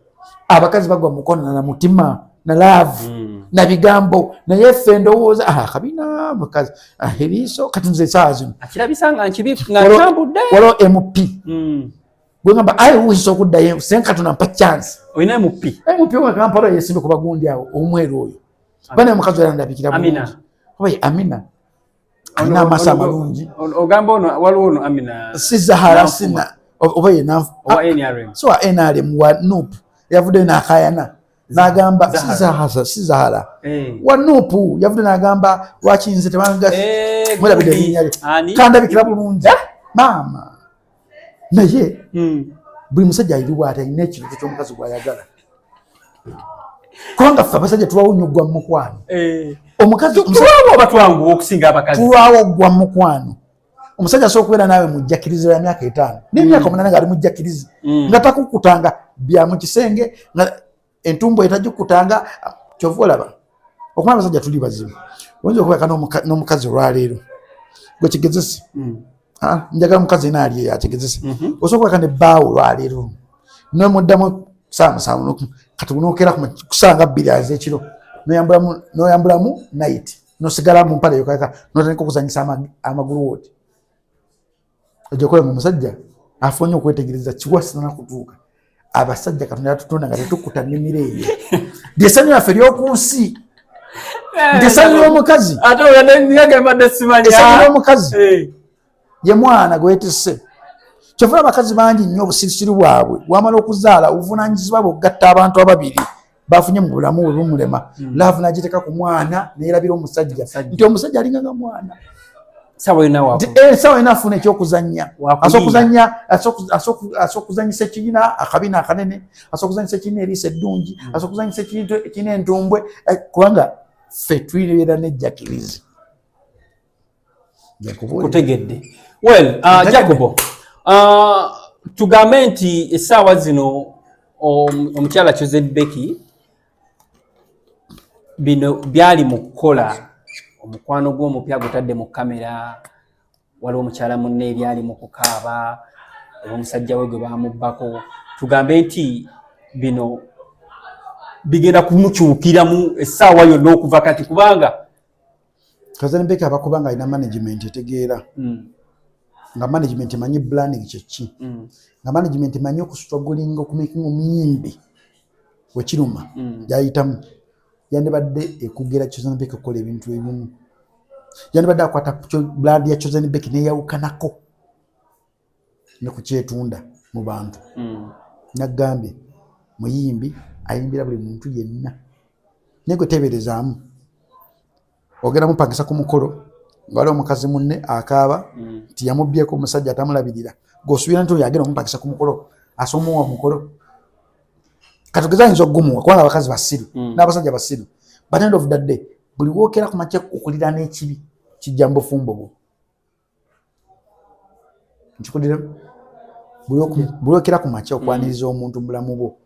abakazi bagwa mukwano na mutima na love na bigambo, naye ffe ndowooza akabina mukazi eriiso. Kati nze esaawa zino akirabisa nga ntambudde. Waliwo MP gwegamba ayi wuyisa okuddayo senga Katonda mpa chance. Olina MP? MP wa Kampala yesimbe ku bagundi awo, omweru oyo bana, omukazi oyo andabikira bulungi. Oba ye Amina, alina amaaso amalungi. Ogamba ono, waliwo ono Amina. Si Zahara, sina oba ye owa NRM? So wa NRM, wa NUP, yavuddeyo n'akayana n'agamba si Zahara, si Zahara. Wa NUP yavudde n'agamba lwaki nze tebanga mwerabidde erinnya lye. Kandabikira bulungi maama, naye buli musajja ayiriwo ati alina ekintu ky'omukazi gw'ayagala, kubanga ffe abasajja tulwawo nnyo ogwa mukwano. Omukazi tulwawo oba twanguwa okusinga abakazi? Tulwawo ogwa mukwano. Omusajja asobola okubeera naawe mujjakirizi lwa myaka 5 n'emyaka 8 nga ali mujjakirizi, nga takukutanga bya mu kisenge, nga entumbo etagikutanga. Kyova olaba okumala abasajja tuli bazibu. Oyinza okubaka n'omukazi olwaleero gwe kigezese. Njagala mukazi yena ali eyo akigezese. Osobola okubaka ne bbaawo olwaleero nomuddamu saa 7, kati nokera kusanga 2 az'ekiro, noyambulamu night, nosigala mu mpale yokaka, notandika okuzanyisa amagulu woti ojja nga omusajja afunye okwetegereza kiwa sinana kutuuka. Abasajja Katonda yatutonda nga tetukuta nnimiro eyo, lyessanyu yaffe ly'oku nsi, nti essanyu ly'omukazi, essanyu ly'omukazi ye mwana gwetisse. Kyova abakazi bangi nnyo obusirusiru bwabwe bwamala okuzaala, obuvunanyizibwa bwe okugatta abantu ababiri bafunye mu bulamu bwe bumulema, love nagiteeka ku mwana neyerabira omusajja, nti omusajja alinganga mwana. Sawa yona afuna ekyokuzanya, asobola okuzanyisa ekirina akabina akanene, asobola okuzanyisa ekirina eriiso eddungi, asobola okuzanyisa ekintu ekirina entumbwe, kubanga ffe tulibeera nejjakirizi. Kutegedde. Well, Jacobo, tugambe nti essaawa zino omukyala Chosen Becky bino byali mu kukola omukwano gw'omupya gutadde mu kamera, waliwo omukyala munne ebyali mu kukaaba oba omusajja we gwe bamubbako. Tugambe nti bino bigenda kumukyukiramu essaawa yonna okuva kati, kubanga Chosen Becky abakuba nga alina management etegeera, nga management emanyi branding kyeki, nga management emanyi okustrugglinga okumakinga omuyimbi wekiruma gyayitamu, yandibadde ekugera Chosen Becky okukola ebintu ebimu. Yandibadde akwata brand ya Chosen Becky neyawukanako ne ku kyetunda mu bantu. Nagambye muyimbi ayimbira buli muntu yenna, naye gwe teeberezaamu ogenda mupangisa ku mukolo nga waliwo omukazi munne akaaba nti yamubbyeko omusajja atamulabirira, gweosuubira nti oyo agenda omupangisa ku mukolo asomuwa omukolo? Katugeze ayinza okugumuwa kubanga abakazi basiru n'abasajja basiru, but end of the day buli wookera ku makya okuliraana ekibi kijja mu bufumbo bwo. Nkikudiremu, buli wokera ku makya okwaniriza omuntu mu bulamu bwo,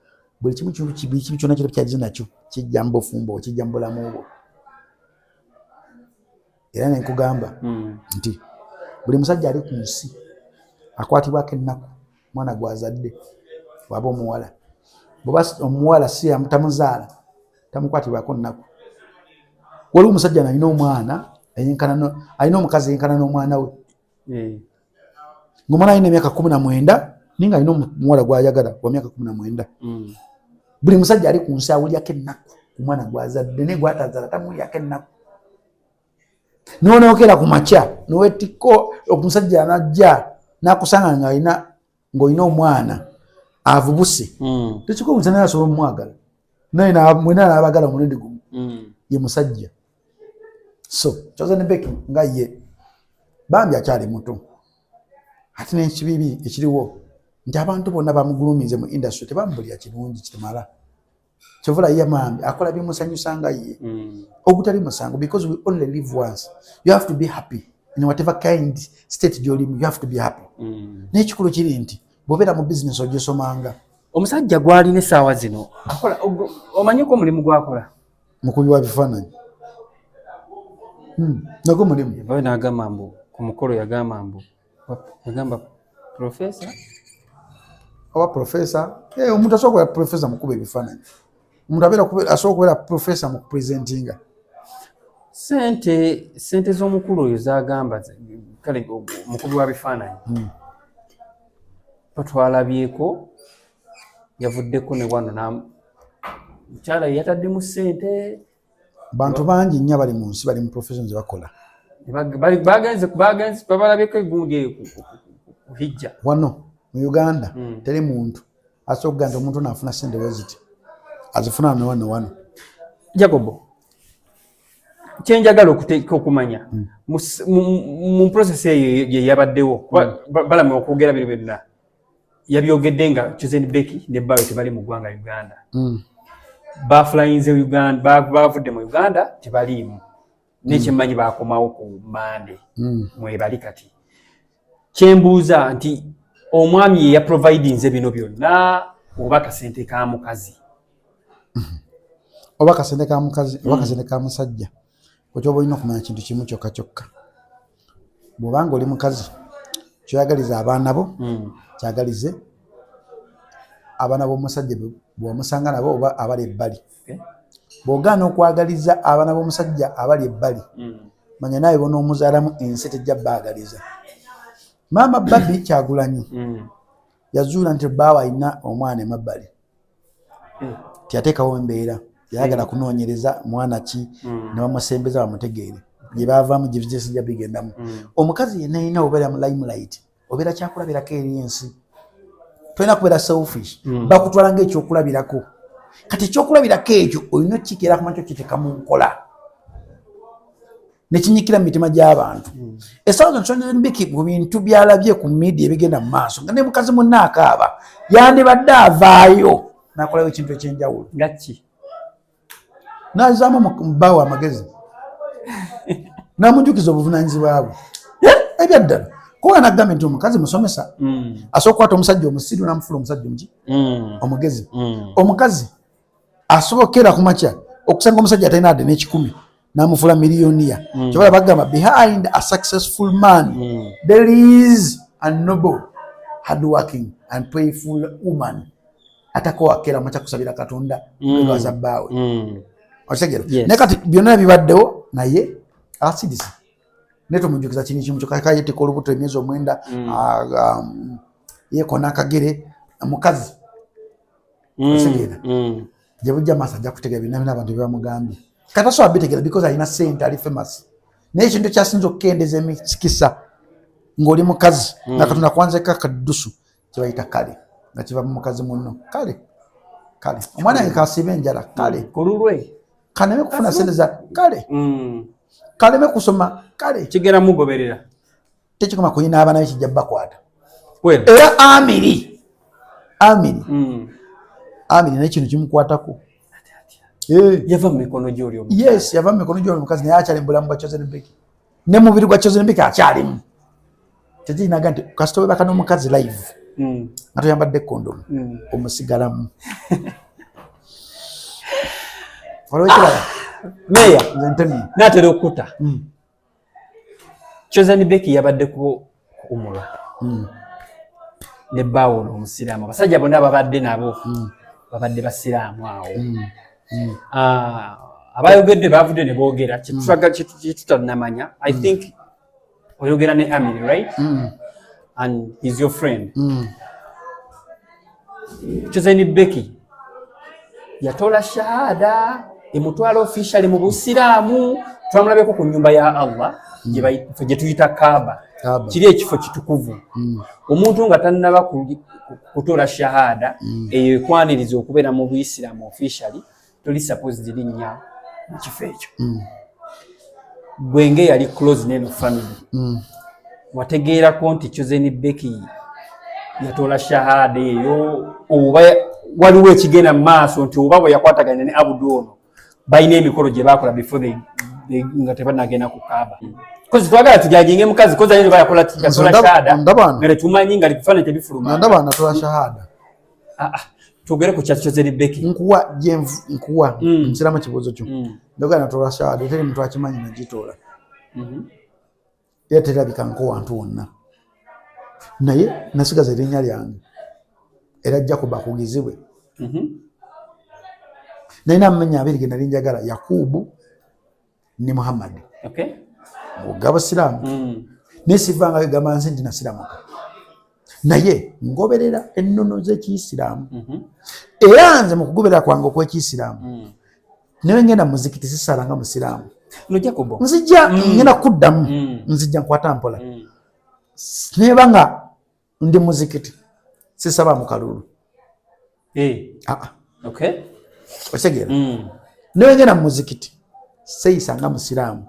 buli kimu kibi kibi kyonna kiro kyagize nakyo kijja mu bufumbo, kijja mu bulamu bwo. Era nenkugamba nti buli musajja ali ku nsi akwatibwako ennaku mwana gwazadde waba omuwala, bweba omuwala si tamuzaala, tamukwatibwako nnaku. Waliwo omusajja nalina omwana alina omukazi yenkana n'omwana we, ngaomwana alina emyaka 19 naye nga alina omuwala gwayagala wa myaka 19. Buli musajja ali ku nsi awulyako ennaku ku mwana gwazadde, naye gwatazaala tamuwulyako ennaku. Nonookera ku makya nowetikko omusajja anajja nakusanga nga alina ng'olina omwana avubuse, tekikubuuza naye asobola omumwagala, naye mwena n'abagala omulundi gumu. Ye musajja. So Chosen Becky nga ye bambi akyali muto, ate n'ekibibi ekiriwo nti abantu bonna bamugulumize mu industry tebamubulira kirungi kitumala. Kyovula ye bambi akola bimusanyusa nga ye, ogutali musango, because we only live once. You have to be happy in whatever kind state gyolimu, you have to be happy. N'ekikulu kiri nti bw'obeera mu business ogisomanga. Omusajja gwalina essaawa zino akola, omanyiko omulimu gwakola? Mukubi wa bifaananyi. Nagwo mulimu. Yavayo n'agamba mbu ku mukolo, yagamba mbu, yagamba professor. Oba professor, omuntu asobola kubeera professor mu kuba ebifaananyi, omuntu abeera asobola okubeera professor mu kupresentinga. Sente z'omukulu oyo zagamba kale omukubi wa bifaananyi, batwalabyeko yavuddeko ne wano mukyala ye yataddemu sente. Bantu bangi nnyo abali mu nsi bali mu profession ze bakola. Bagenze babalabyeko egundi eyo ku hijja. Wano mu Uganda teri muntu asobola okugaa nti omuntu ono afuna sente weziti, azifuna wano wano wano. Jacobo, kyenjagala okuteeka okumanya mu process eyo ye yabaddewo, kuba Balamu okwogera bino byonna yabyogedde nga Chosen Becky ne bbaawe tebali mu ggwanga Uganda. Bafulayinze Uganda, bavudde mu Uganda, tebaliimu nekyemmanyi, bakomawo ku Mande. Mwebali kati. Kyembuuza nti omwami ye yaprovidinze bino byonna oba kasente ka mukazi? Oba kasente ka mukazi oba kasente ka musajja, okyoba olina okumanya kintu kimu kyokka kyokka: bw'obanga oli mukazi, kyoyagaliza abaana bo, kyagalize abaana b'omusajja bwewamusanga nabo oba abali ebbali. Bw'ogaana okwagaliza abaana b'omusajja abali ebbali, manya naawe bonoomuzaalamu ensi tejja baagaliza. Maama Babi Kyagulanyi yazuula nti bbaawe alina omwana emabbali. Teyateekawo embeera, yayagala kunoonyereza mwana ki, ne bamusembeza bamutegeere gye baavaamu, gye bizinesi jja bigendamu. Omukazi yenna yenna obeera mu limelight, obeera kyakulabirako eri ensi, tolina kubeera selfish. Bakutwala ngaekyokulabirako. Kati ekyokulabirako ekyo olina okukikeera kumakyo, kiteeka mu nkola nekinyikira mu mitima gy'abantu. Essaawa zino Chosen Becky mu bintu byalabye ku media ebigenda mu maaso nga ne mukazi munne akaaba, yandibadde avaayo n'akolayo ekintu ekyenjawulo. Nga ki? Nazaamu bbaawe amagezi, namujukiza obuvunanyizibwa bwe ebyaddala, kuba nagambye nti omukazi musomesa, asobola okukwata omusajja omusiru namufuula omusajja omuki? Omugezi. Omukazi asobokera ku makya okusanga omusajja atalina adde n'ekikumi namufuula millionaire. Kyobala bagamba behind a successful man there is a noble, hardworking and prayerful woman atakowakera makya kusabira Katonda kwebaza bbaawe. Okitegeera? Yes. Naye kati byonna bibaddewo, naye asidisi naye tomujukiza kini kimu kyokka, yetika olubuto emyezi 9, yeekona akagere mukazi. Okitegeera? Gye bujja maaso ajja kutegeera byonna byonna abantu byebamugambye. Kati asobola bitegeera because alina sente, ali famous. Naye ekintu ekyasinza okukendeeza emikisa ng'oli mukazi nga Katonda kwanzeko akaddusu kyebayita kale, nga kiva mu mukazi munno. Kale kale omwana wange kasiiba enjala, kale kululwe kaneme kufuna sente za kale, kaleme kusoma, kale kigera mugoberera. Tekikoma kuyina abaana be, kijja bakwata. Era amiri amiri amiri naye kino kimukwatako. Yava mu mikono gyoli. Yes, yava mu mikono gyoli omukazi, naye akyali mu bulamu bwa Chosen Becky, ne mubiri gwa Chosen Becky akyalimu. Tekirinaga nti kasita webaka n'omukazi live nga toyambadde kondomu, omusigalamu. Waliwo ekirala. Meya. Nze ntemye. Natera okuta. Chosen Becky yabadde ku umura ne bbaawo omusiraamu. Abasajja bonna babadde nabo babadde basiraamu awo. Ah, abayogedde bavudde ne boogera kyetutanamanya. I think oyogera ne Amiri, right? And he's your friend. Chosen Becky yatola shahada emutwala officially mu busiraamu. Twamulabyeko ku nyumba ya Allah gye tuyita Kaaba. Kaaba. Kiri ekifo kitukuvu. Omuntu nga tannaba kutola shahada eyo ekwaniriza okubeera mu buisiraamu officially, toli supposed linnya mu kifo ekyo. Gwe ng'eyali close neno family, wategeerako nti Chosen Becky yatola shahada eyo, oba waliwo ekigenda mu maaso nti oba bwe yakwataganya ne Abudu ono balina emikolo gye bakola before nga tebanagenda ku Kaaba? Kozi twagala tujajinge mukazi, kozi ayinza oba yakola yatola shahada Ndaba nga tetumanyi, nga bifaananyi tebifuluma. Ndaba natola shahada. Ah, ah, twogere ku kya Chosen Becky. Nkuwa gyenvu nkuwa nsiramu ekibuuzo kyo. Ndoga natola shahada, teri muntu akimanyi nagitoola, era terabika nko wantu wonna, naye nasigaza erinnya lyange era Jacob akugizibwe. Nalina amanya abiri ge nali njagala, Yakubu ne Muhammad. Ogabasiraamu. Naye sivangayo gamba nsi nti nasiramuka, naye ngoberera ennono z'ekiyisiraamu. Era nze mu kugoberera kwange okw'ekiyisiraamu, naye ngenda mu muzikiti sisala nga musiraamu. No, Jacobo. Nzija ngenda kuddamu. Nzija nkwata mpola. Neba nga ndi muzikiti sisaba mu kalulu. Ah, ah. Okitegeera? Naye ngenda mu muzikiti seyisa nga musiraamu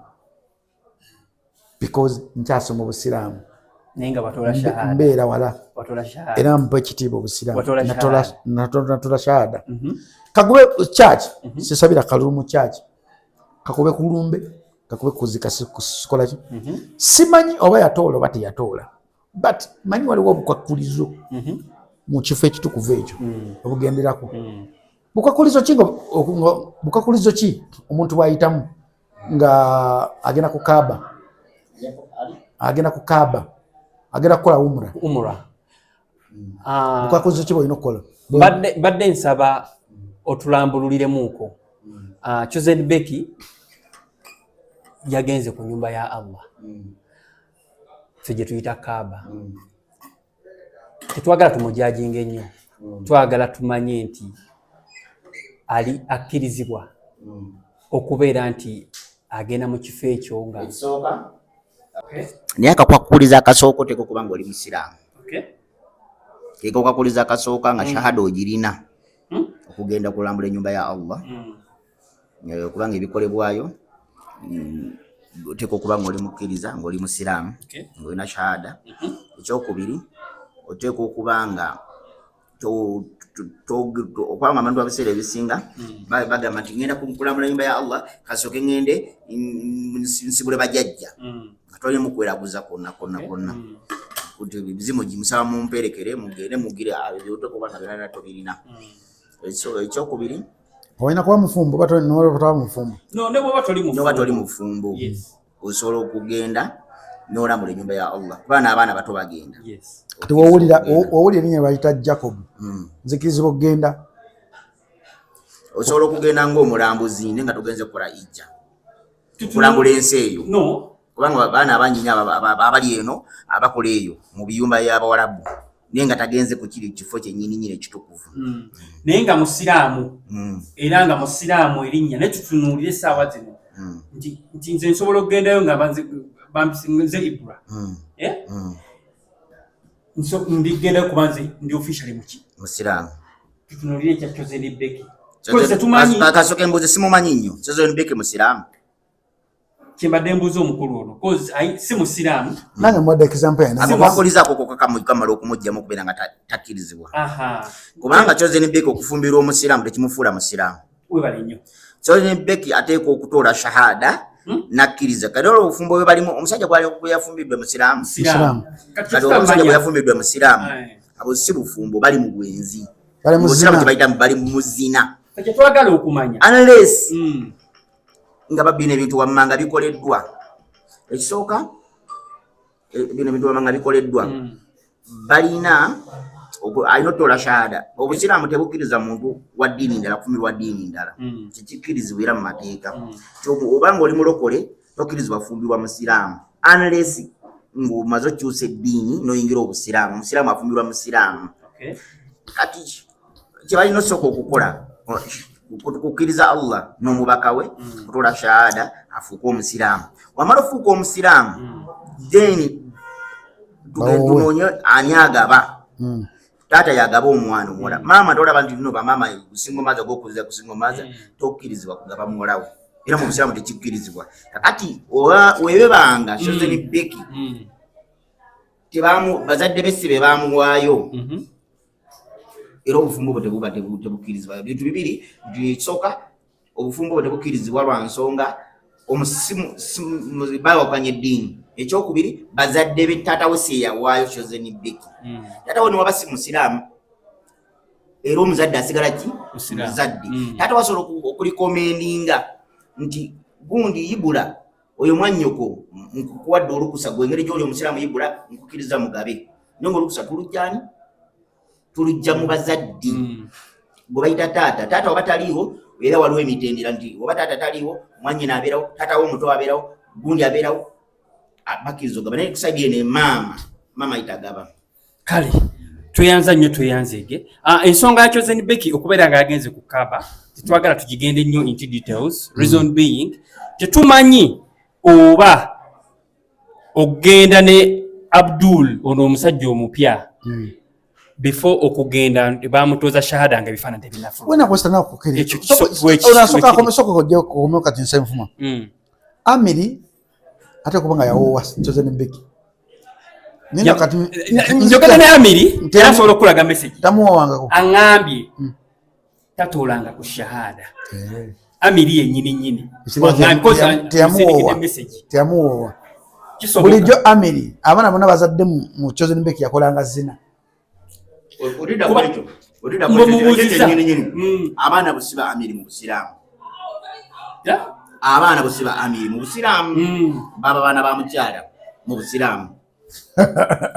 because nkyasoma obusiraamu. Naye nga watola shahada. Mbeera wala. Watola shahada. Era mpa ekitiibwa obusiraamu. Watola Natola shahada. natola shahada. Kakube church, sisabira kalulu mu church, kakube kulumbe, kakube kuzika, sikolaki. Simanyi oba yatoola oba teyatoola, but manyi waliwo obukwakulizo mu kifo ekitukuvu ekyo obugenderako. Bukwakulizo ki bukwakulizo ki omuntu bwayitamu nga agenda ku Kaaba, agenda ku Kaaba, agenda kukola umra? Umra. Ah, Bukwakulizo ki bwolina okukola? Mbadde nsaba otulambululiremuuko. Ah, Chosen Becky yagenze ku nyumba ya Allah, ffe gye tuyita Kaaba. Tetwagala tumujajinga ennyo, twagala tumanye nti ali akkirizibwa okubeera nti agenda mu kifo ekyo nga Ekisooka, naye akakwakuliza akasooka oteeka okuba nga oli musiraamu. Kekakwakuliza akasooka nga shahada ogirina okugenda kulambula ennyumba ya Allah. Kubanga ebikolebwayo, oteeka okuba nga oli mukkiriza, nga oli musiraamu, ng'olina shahada. Ekyokubiri, oteeka okuba nga okubanga abantu abiseera ebisinga bagamba nti ngenda kulambula nyumba ya Allah, kasooke ngende nsibule bajajja, nga tolimu kweraguza kwonna kwonna kwonna kuti bizimu gimusaba mumperekere mugende mugire oteeka okuba nga byonna tobirina. Ekyokubiri, Olina kuba mufumbo oba toli mufumbo? No, ne bw'oba toli mufumbo. Noba toli mufumbo, osobola okugenda n'olambula ennyumba ya Allah, kuba n'abaana bato bagenda. Kati wowulira erinnya bayita Jacob, nzikirizibwa okugenda? Osobola okugenda ng'omulambuzi naye nga togenze kukola ijja okulambula ensi eyo. No. Kubanga baana abangi nnyo abali eno abakola eyo mu biyumba by'abawalabu, naye nga tagenze ku kiri kifo kyennyini nyini ekitukuvu. Naye nga musiraamu. Era nga musiraamu erinnya, naye tutunuulire essaawa zino. Nti nze nsobola okugendayo nga nze Ibra. Eh? Ndigendayo kuba nze ndi officially muki? Musiraamu. Tutunuulire ekya Chosen Becky. Tetumanyi. Kasooka embuuzi, simumanyi nnyo. Chosen Becky musiraamu? Kyembadde mbuuza omukulu ono, cause si musiraamu. Nange muwadde example yange. Akwakulizaako kamala okumugjamu okubeera nga takkirizibwa, kubanga Chosen Becky okufumbirwa omusiraamu tekimufuula musiraamu. Webale nnyo. Chosen Becky ateekwa okutoola shahada nakkiriza. Kati olwo obufumbo bwe balimu, omusajja gwali gwe yafumbiddwe musiraamu? Musiraamu. Kati omusajja gwe yafumbidwe musiraamu, abo si bufumbo, bali mu bwenzi. Bali mu Obusiraamu zina. tebayita, bali mu zina. Kyetwagala okumanya. Unless nga babina ebintu wammanga bikoleddwa. Ekisooka, bino ebintu wammanga bikoleddwa, balina alina otoola shahada. Obusiraamu tebukkiriza muntu wa ddiini ndala kufumirwa ddiini ndala. Kikikkirizibwa era mu mateeka. Oba nga oli mulokole, tokkirizibwa kufumbirwa musiraamu unless ng'omaze okyusa eddiini n'oyingira obusiraamu. Omusiraamu afumbirwa musiraamu. Kati kyebalina osooka okukola, kukkiriza Allah n'omubaka we, kutoola shahada, afuuke omusiraamu. Wamala ofuuka omusiraamu, then Bawowe. tunoonye ani agaba. Taata yagaba omwana omuwala. Maama, tolaba nti no bamaama kusinga omaza gokuza kusinga omaza, tokkirizibwa kugaba muwala we, era mu busiraamu tekikkirizibwa. Kakati webebanga Chosen Becky tebamu, bazadde be si be bamuwaayo, era obufumbo bwe tebuba tebukkirizibwa. Bintu bibiri nti ekisooka, obufumbo bwe tebukkirizibwa lwa nsonga bawakanya eddiini. Ekyokubiri, bazadde be, taata we si yeyawaayo Chosen Becky. Taata we niwaba si musiraamu, era omuzadde asigala ki? Musiraamu. Muzadde. Taata wasobola okurecommendinga nti gundi Ibula oyo mwannyoko, nkukuwadde olukusa gwe engeri gyoli omusiraamu, Ibula nkukkiriza mugabe. Naye nga olukusa tulujjani? Tulujja mu bazadde gwe bayita taata. Taata oba taliiwo, era waliwo emitendera nti oba taata taliiwo, mwannyina abeerawo, taata we omuto abeerawo, gundi abeerawo, bakkiriza ogaba. Naye ku side eno emaama, maama ayitagaba. Kale tweyanza nnyo, tweyanzeege. Ensonga ya Chosen Becky okubeera nga yagenze ku Kaaba, tetwagala tugigende nnyo into details, reason being tetumanyi oba okugenda ne Abdul ono omusajja omupya, before okugenda bamutooza shahada nga ebifaananyi tebinafuluma. Wena kwesitana kukiri. Ekyo wekiri. Soka kojja okukomeo kati nsenfuma. Amiri ate kuba nga yawoowa Chosen Becky. Nina kati Njogera ne Amiri, era asobola okukulaga message. Tamuwawangako. Aŋŋambye tatoolanga ku shahada. Amiri yennyini nnyini. Ekirwa Waŋŋambye, teyamuwoowa. because message. Teyamuwoowa. Kisoboka. Bulijjo Amiri abaana bonna bazadde mu Chosen Becky yakolanga zina. Odida kwekyo, odida Mwe kwekyo, ekyo mubuuzizza. kyennyini nyini. Abaana busiba Amiri mu busiraamu. Abaana busiba Amiri mu busiraamu. Baba baana ba mukyala mu busiraamu.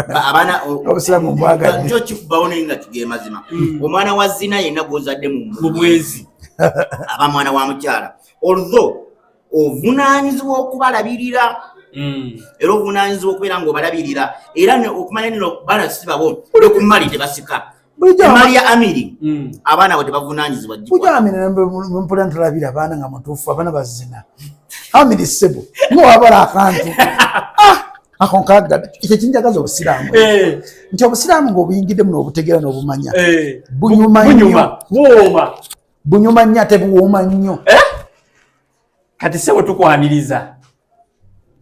Abaana Obusiraamu mbwagadde. Kyo kikubawo naye nga kige mazima. Omwana wa zina yenna gw'ozadde mu Mu bwenzi. aba mwana wa mukyala. Although ovunaanyizibwa okubalabirira, era ovunaanyizibwa okubeera ng'obalabirira, era okumanya nino baana si babo, ne ku mmali tebasika. Bulijjo Emmali ya Amiri, abaana bwe tebavunaanyizibwa Bulijjo gikwata. Amiri mpulira ntulabira abaana nga mutuufu, abaana bazina. Amiri ssebo ng'owabala akantu. Ah, ako nkagadde. Ekyo kinjagaza obusiraamu. Nti obusiraamu ng'obuyingiddemu n'obutegeera n'obumanya. Bunyuma nnyo. Bunyuma. Buwooma. Bunyuma nnyo ate buwooma nnyo. Kati ssebo tukwaniriza.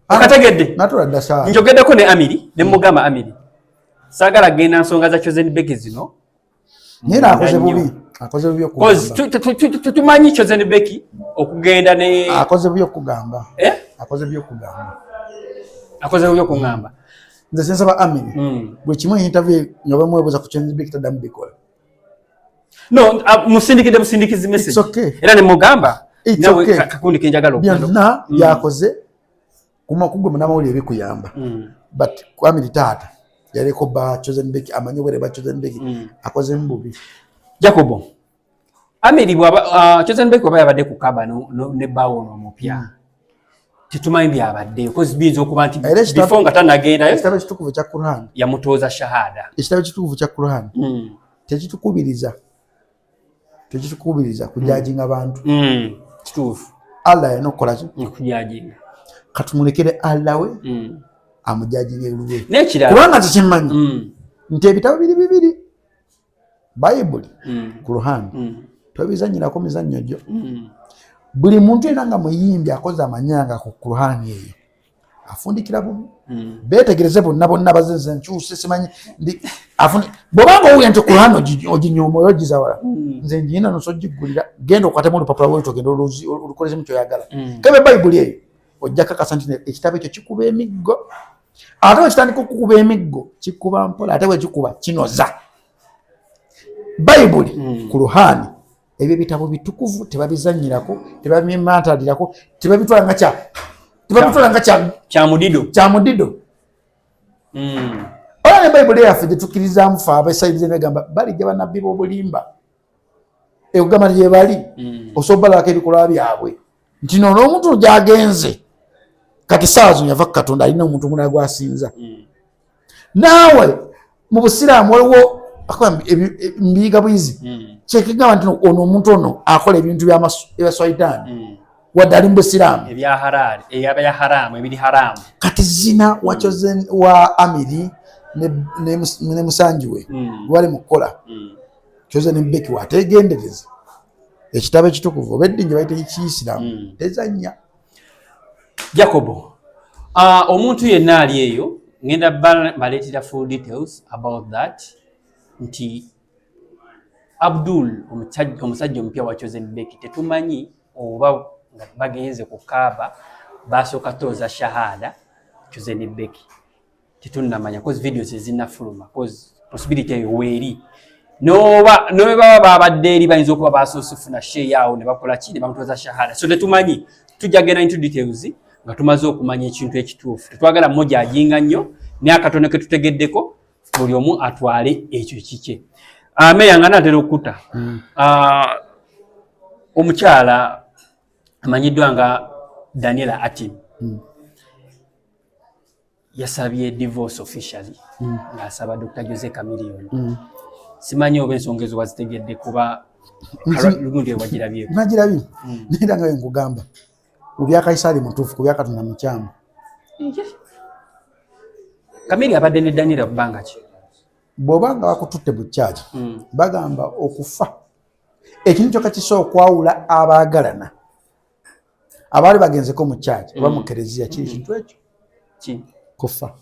Okategedde? Natula dda saa. Njogeddeko ne Amiri ne mugamba, Amiri saagala genda nsonga za Chosen Becky zino. Naye era akoze Nnyo. bubi. Akoze bubi Cause okugamba. tumanyi Chosen Becky okugenda ne Akoze bubi okugamba. Eh? Akoze bubi okugamba. Akoze bubi okuŋŋamba. Nze sinsaba Amiri. Buli kimu interview nga bamwebuuza ku Chosen Becky taddamu bikola. No, musindikidde busindikizi message. It's okay. Era ne mugamba It's nawe okay. kakundi kenjagala okugenda. Byonna byakoze kuma kugwe munamawulire bikuyamba. But Amiri taata yaliko ba Chosen Becky, amanyi obwere bwa Chosen Becky, akozemu bubi. Jacobo Amiri bwaba Chosen Becky bwaba yabadde ku Kaaba ne bbaawo ono omupya, tetumanyi byabadde, cause biyinza okuba nti Era before nga tanagendayo ekitabo ekitukuvu kya Quran yamutooza shahada. Ekitabo ekitukuvu kya Quran tekitukubiriza kujudginga bantu. Kituufu. Allah yalina okukola ki? Okujajinga. Katumulekere Allah we amujajinga ebulwe. N'ekirala, kubanga nze kimmanyi nti ebitabo biri bibiri, Bayibuli, Kuruhani, tobizanyirako mizannyo gyo. Buli muntu yenna nga muyimbi akoze amanyanga ku Kuruhani eyo afundikira bubi. Beetegereze bonna bonna bazenze nkyuse simanyi bwobanga owulira nti Kuruhani oginyooma oyo ogizawala, nze ngiyina noso ogiggulira, genda okwatemu olupapula lwolito, ogenda olukolezemu kyoyagala. Kebe Bayibuli eyo ojja kakasa nti ekitabo ekyo kikuba emiggo, ate bwe kitandika okukuba emiggo kikuba mpola, ate bwe kikuba kinoza. Bayibuli, Kuruhani, ebyo ebitabo bitukuvu, tebabizanyirako, tebabimantalirako, tebabitwala nga kya tebabitwala nga kya kyamudido. Kyamudido. Ola ne Bayibuli yaffe gyetukkirizaamu fe abasayibize negamba balijja bannabbi b'obulimba, ekugamba nti gyebali osobola balako ebikolwa byabwe nti nono omuntu gyagenze kati saawa zino yava ku Katonda, alina omuntu omulala gwasinza. Naawe mu Busiraamu waliwo mbiyiga bwizi kyekigamba nti ono omuntu ono akola ebintu ebya swaitaani wadde ali mu Busiraamu. Ebya halali, ebya haramu, ebiri haramu. Kati zina wachozen wa Amiri ne musanji we gwali mu kukola Chosen Becky wategendereza ekitabo ekitukuvu oba eddiini gye bayita ekiyisiraamu tezannya. Jacobo, omuntu yenna ali eyo ngenda baleetera full details about that nti Abdul omusajja omupya wa Chosen Becky, tetumanyi oba nga bagenze ku Kaaba basooka tooza shahada Chosen Becky, tetunnamanya cause videos ezinnafuluma, cause possibility eyo weeri, noba nobe baba babadde eri bayinza okuba basoose funa sheya awo ne bakola ki ne bamutoza shahada. So tetumanyi, tujja genda into details nga tumaze okumanya ekintu ekituufu. Tetwagala mmoja ajinga nnyo, naye akatono ke tutegeddeko buli omu atwale ekyo kikye. Meya nga naatera okutta, omukyala amanyiddwa nga Daniela Atim yasabye divorce officially ng'asaba Dr Jose Chameleone. Simanyi oba ensonga ezo wazitegedde kuba lugundi wagirabyeko. Nagirabye, naye era nga nkugamba, ku bya Kayisaali mutuufu, ku bya Katonda mukyamu. Chameleone abadde ne Daniela bbanga ki? Bw'oba nga bakututte mu kyaki, bagamba okufa ekintu kyokka kisobola okwawula abaagalana abaali bagenzeko mu kyaki oba mu kereziya kiri kintu ekyo kufa.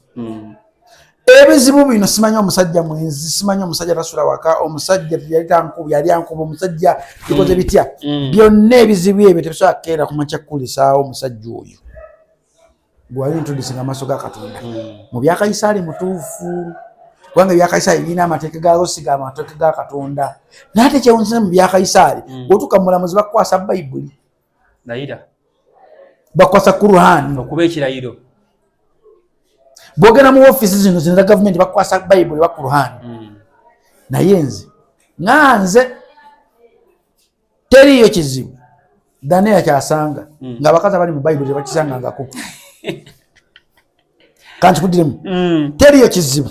Ebizibu bino simanyi omusajja mwenzi, simanyi omusajja tasula waka, omusajja yali tankuba, yali ankuba, omusajja bikoze bitya, byonna ebizibu ebyo tebisobola kukeera ku makya kukulisaawo omusajja oyo gwali ntudisinga amaaso ga Katonda. Mu byakayisaali mutuufu, kubanga ebyakayisaali birina amateeka gaago, si ga amateeka ga Katonda. Naye ate kyewunzisa, mu byakayisaali bw'otuuka mu mulamuzi bakukwasa Bayibuli. Layira. Bakukwasa Kuruhani. Okuba ekirayiro. Bwogenda mu ofiisi zino zino za gavumenti bakukwasa Bayibuli, bakuruhani. Naye nze nga nze teriiyo kizibu Daniel kyasanga ng'abakazi abali mu Bayibuli tebakisangangako. Kankikudiremu, teriiyo kizibu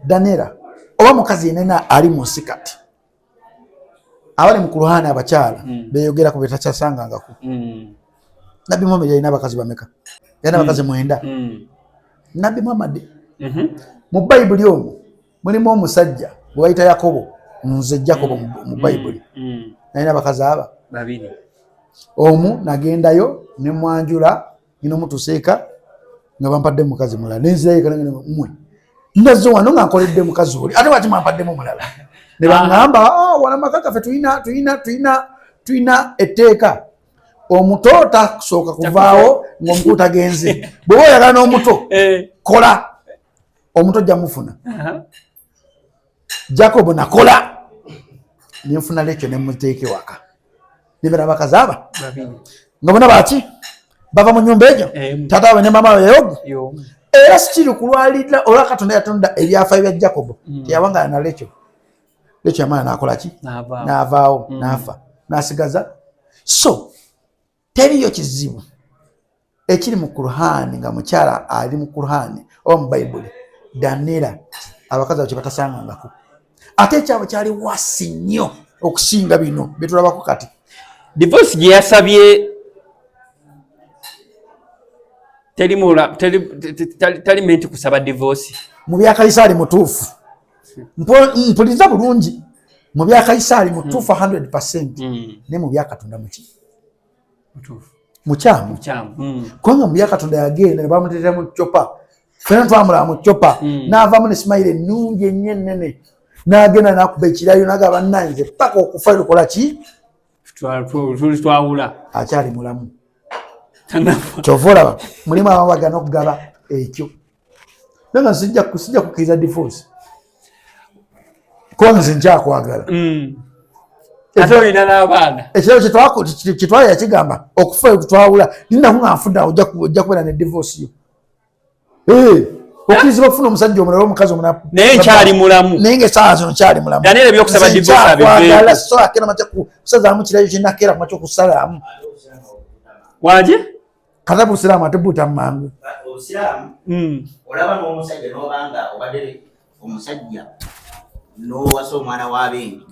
Daniela oba mukazi yenena ali mu nsi kati abali mu Kuruhani abakyala beyogerako betakyasangangako. Nabbi Muhammad yalina abakazi bameka? Yalina abakazi 9. Nabbi Muhammad, mu Bayibuli omwo mulimu omusajja gwe bayita Yakobo, nze Jakobo mu Bayibuli, nalina abakazi aba babiri. Omu nagendayo nemwanjula, ngina omutuusa eka nga bampadde mukazi mulala, nenzirayo mwe ndazze wano nga nkoledde mukazi oli, ate waki mwampaddemu mulala? Ne baŋŋamba, "Ah, wano amaka gaffe tulina tulina tulina tulina etteeka, omuto tasooka kuvaawo ng'omukulu tagenze. Bw'oba oyagala n'omuto, kola omuto ojja mufuna." Jacob nakola nenfuna lekyo nemuteeka ewaka, nebeera abakazi aba babiri nga bona baki bava mu nyumba egyo, taata waabwe ne mama waabwe yogu. Era sikiri kulwalira olwa Katonda yatonda ebyafaayo bya Jacobo, teyawangala na Lekyo. Lekyo yamala nakola ki? N'avaawo. N'avaawo, n'afa n'asigaza. So teriyo kizibu ekiri mu Kuruhani nga mukyala ali mu Kuruhani oba mu Bayibuli Daniela abakazi abo kyebatasangangako, ate ekyabwe kyali wasi nnyo okusinga bino byetulabako kati. Divorce gye yasabye. Tali menti kusaba divorce. Mu bya Kayisaali mutuufu. Mpuliriza bulungi, mu bya Kayisaali mutuufu 100%, naye mu bya Katonda muki? Mukyamu. Kubanga mu bya Katonda yagenda ne bamuteetera mu chopper, fena twamulaba mu chopper, n'avaamu ne smile ennungi ennyo ennene, n'agenda n'akuba ekirayo n'agamba, "Bannange, paka okufa lukola ki?" Tuli twawula. Akyali mulamu. Kyova olaba mulimu abamu bagana okugaba ekyo, naye nga sijja kukkiriza divorce kubanga nze nkyakwagala. Ate olina n'abaana. Ekirabo kyetwala yakigamba okufa twawula, ninaku nga nfudde awo ojja kubeera ne divorce yo. Okkirizibwa okufuna omusajja omulala, omukazi omulala. Naye nkyali mulamu. Naye nga essaawa zino nkyali mulamu. Daniel, ebyokusaba Nze divorce nkyakwagala, abiveeko. sobola kera makya kusazaamu kirayo kyenakeera kumakya okusalaamu. Wanje. Kata busiraamu ate buuta mangu. Obusiraamu, olaba n'omusajja n'obanga obadde omusajja n'owasa omwana w'abendi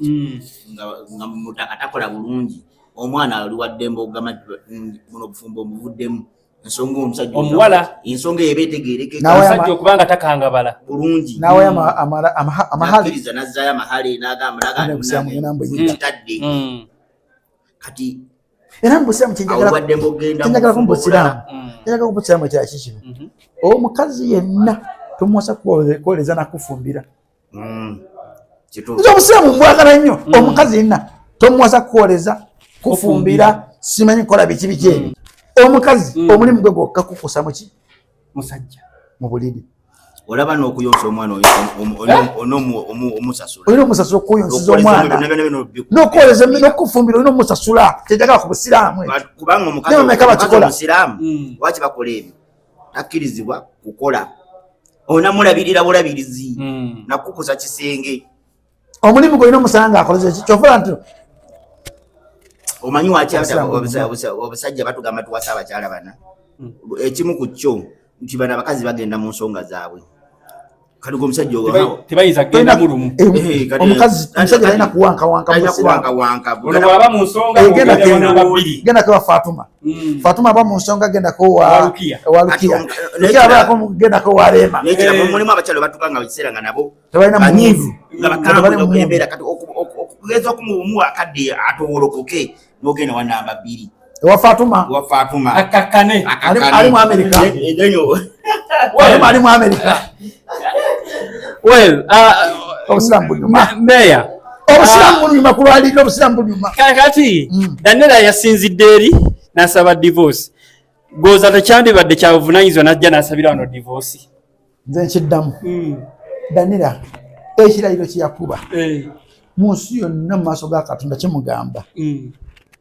nga mutaka takola bulungi, omwana ali waddembe okugamba nti, buno obufumbo omuvuddemu," ensonga omusajja Omuwala. Ensonga eyo eba etegeerekeka. Omusajja okubanga takangabala. Bulungi. Nawe amahale. Nakkiriza n'azzaayo amahale n'agamba Ate obusiraamu n'agamba ngenda mbuyita. Kitadde kati Era mu busiraamu awo kyenjagala waddembe okugenda mu kyenjagala mu bufumbo busiraamu obulala. Kyenjagala mu busiraamu ekirala kikino: omukazi yenna tomuwasa kwoleza nakufumbira. Kituufu. Nze obusiraamu mbwagala nnyo. Omukazi yenna tomuwasa kukwoleza, kufumbira, simanyi kukola biki biki ebyo. Omukazi omulimu gwe gwokka kukusa muki? Musajja. Mu buliri. Olaba n'okuyonsa omwana omusasula. Olina omusasula okuyonsiza Okwoleza omwana. byonna byonna byonna N'okwoleza, n'okufumbira olina omusasula. Kyenjagala ku busiraamu ekyo. Kubanga omukazi Naye bameka omukazi bakikola? omusiraamu lwaki bakola ebyo? Takkirizibwa kukola, onamulabirira bulabirizi nakukusa kisenge. Omulimu gwe olina omusanga ng'akoleza ki, kyova nti Omanyi waki Obusiraamu bunyuma. obusajja batugamba tuwasa abakyala bana? Ekimu ku kyo nti bano abakazi bagenda mu nsonga zaabwe. Kati gwe omusajja Tebayinza kugenda mulumu. Omukazi, omusajja talina kuwankawanka mu talina busiraamu. kuwankawanka. Ono bw'aba mu nsonga, Eh, genda ogenda namba 2. Gendako wa Fatuma. Fatuma aba mu nsonga, gendako wa Wa Rukiya. Wa Rukiya. Kati Rukiya abaako, gendako wa Rema. Nekirabo, Eh. mulimu abakyala batuka nga biseera nga nabo Tebalina banyiivu, mundu. nga Tebalina bakambwe mundu. embeera. Kati okugeza okumuwa akadde atowolokoke, n'ogenda wa namba 2. Ewa Fatuma. Wa Fatuma. Akakkane. Ali mu America. Fatuma ali mu America. Well, Obusiraamu bunyuma. Meya. Obusiraamu bunyuma, kulwalirira obusiraamu bunyuma. Kakati Daniela yasinzidde eri n'asaba divorce, goza tekyandibadde kyabuvunanyizibwa najja n'asabira wano divorce. Nze nkiddamu, Daniela ekirayiro kyeyakuba mu nsi yonna mu maaso ga Katonda kimugamba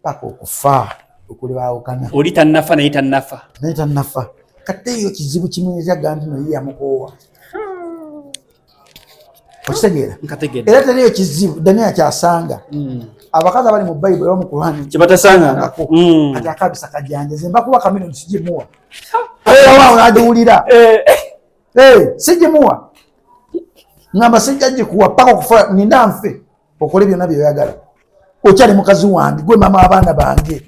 paka okufa okulibaawukana. Oli tannafa, naye tannafa. Naye tannafa. Kati eyo kizibu kimwezyaga nti noye yamukoowa, okitegeera? Nkategedde. Era teriyo kizibu Daniel kyasanga abakazi abali mu Bayibuli oba mu Kurani kyebatasangangako. Kati akabisa kajanja, nze mbakuba kamino, sigimuwa erawo nagiwulira. Sigimuwa, ngamba sijja gikuwa paka okufa, nina nfe okole byonna byoyagala, okyali mukazi wange, gwe mama abaana bange.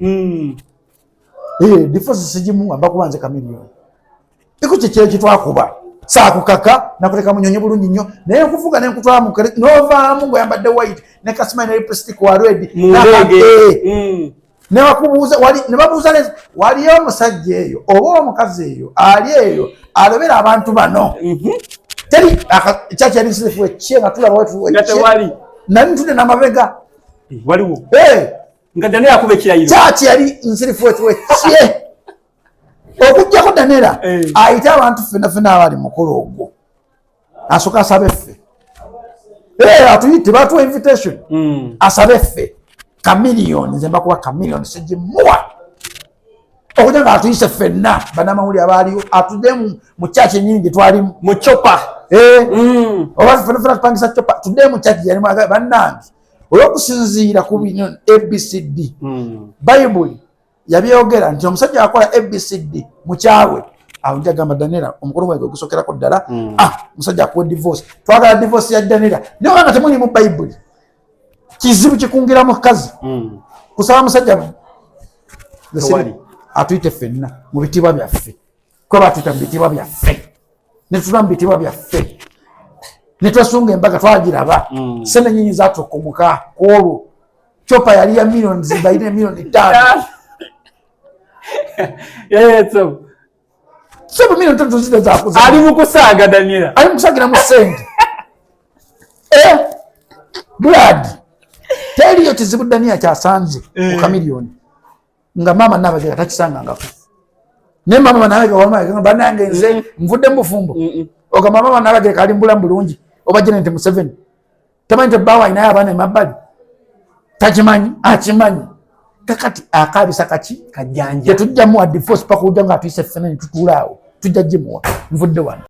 Divorce sigimuwa, mbakuba nze Kamiliyoni. Eko kyekiro kyetwakuba, saakukaka, nakuleka munyonyi bulungi nnyo, naye nkuvuga nenkutwala mukere novaamu ngaoyambadde white ne kasima ne lipstick wa red. Mu ndege. Nebakubuuza ne babuuza waliyo omusajja eyo oba omukazi eyo ali eyo alobera abantu bano? Teri kyakyali nsifu ekye nga tulaba wetu. Nga tewali. Nali ntudde n'amabega. Waliwo Eh, nga Daniel akuba ekirayiro. Kyaki yali nsirifu wetu ekye okuggyako Daniela ayite abantu ffena ffena abali mukolo ogwo, asooka asabe ffe. Atuyite, batuwa invitation. Asabe ffe. Kamiliyoni, nze mbakuba Kamiliyoni, sigimuwa okujja nga atuyise ffenna bannamawulire abaaliwo, atudde mu kyaki enyini gye twalimu. Mu chopper. Oba ffena ffena tupangisa chopper, tudde mu kyaki gyeyalimu, agambe, "Bannange, olw'okusinziira ku bino ABCD, Bayibuli yabyogera nti omusajja akola ABCD mukyawe." Awo njagamba Daniela omukolo gwange ogusokerako ddala, ah, musajja akuwa divorce, twagala divorce ya Daniela. Naye obanga temuli mu Bayibuli, kizibu kikungira mukazi kusaba musajja Tewali. atuyite ffenna mu bitiibwa byaffe. Kuba batuyita mu bitiibwa byaffe, ne tuba mu bitiibwa byaffe, ne twesunga embaga twagiraba. Sente nyinyi zatukumuka ku olwo. Chopa yali ya millions, bayina 5 million. Yes, Sebo, 3 million zide zakuza. Ali mu kusaaga, Daniela. Ali mukusagira mu sente. Eh, blood teriyo kizibu. Daniel kyasanze ku Chameleone nga maama Nabagereka takisangangako, naye maama Nabagereka, banange, nze nvudde mu bufumbo. Ogamba maama Nabagereka ali mbulamu bulungi, oba Janet Museveni tamanyi nti bbaawe alinayo abaana emabbali? Takimanyi? Akimanyi. Kakati akabisa kaki? Kajjanja. Tetujjamuwa divorce paka ujja nga atuyise ffena ne tutuula awo, tujja gimuwa. Nvudde wano.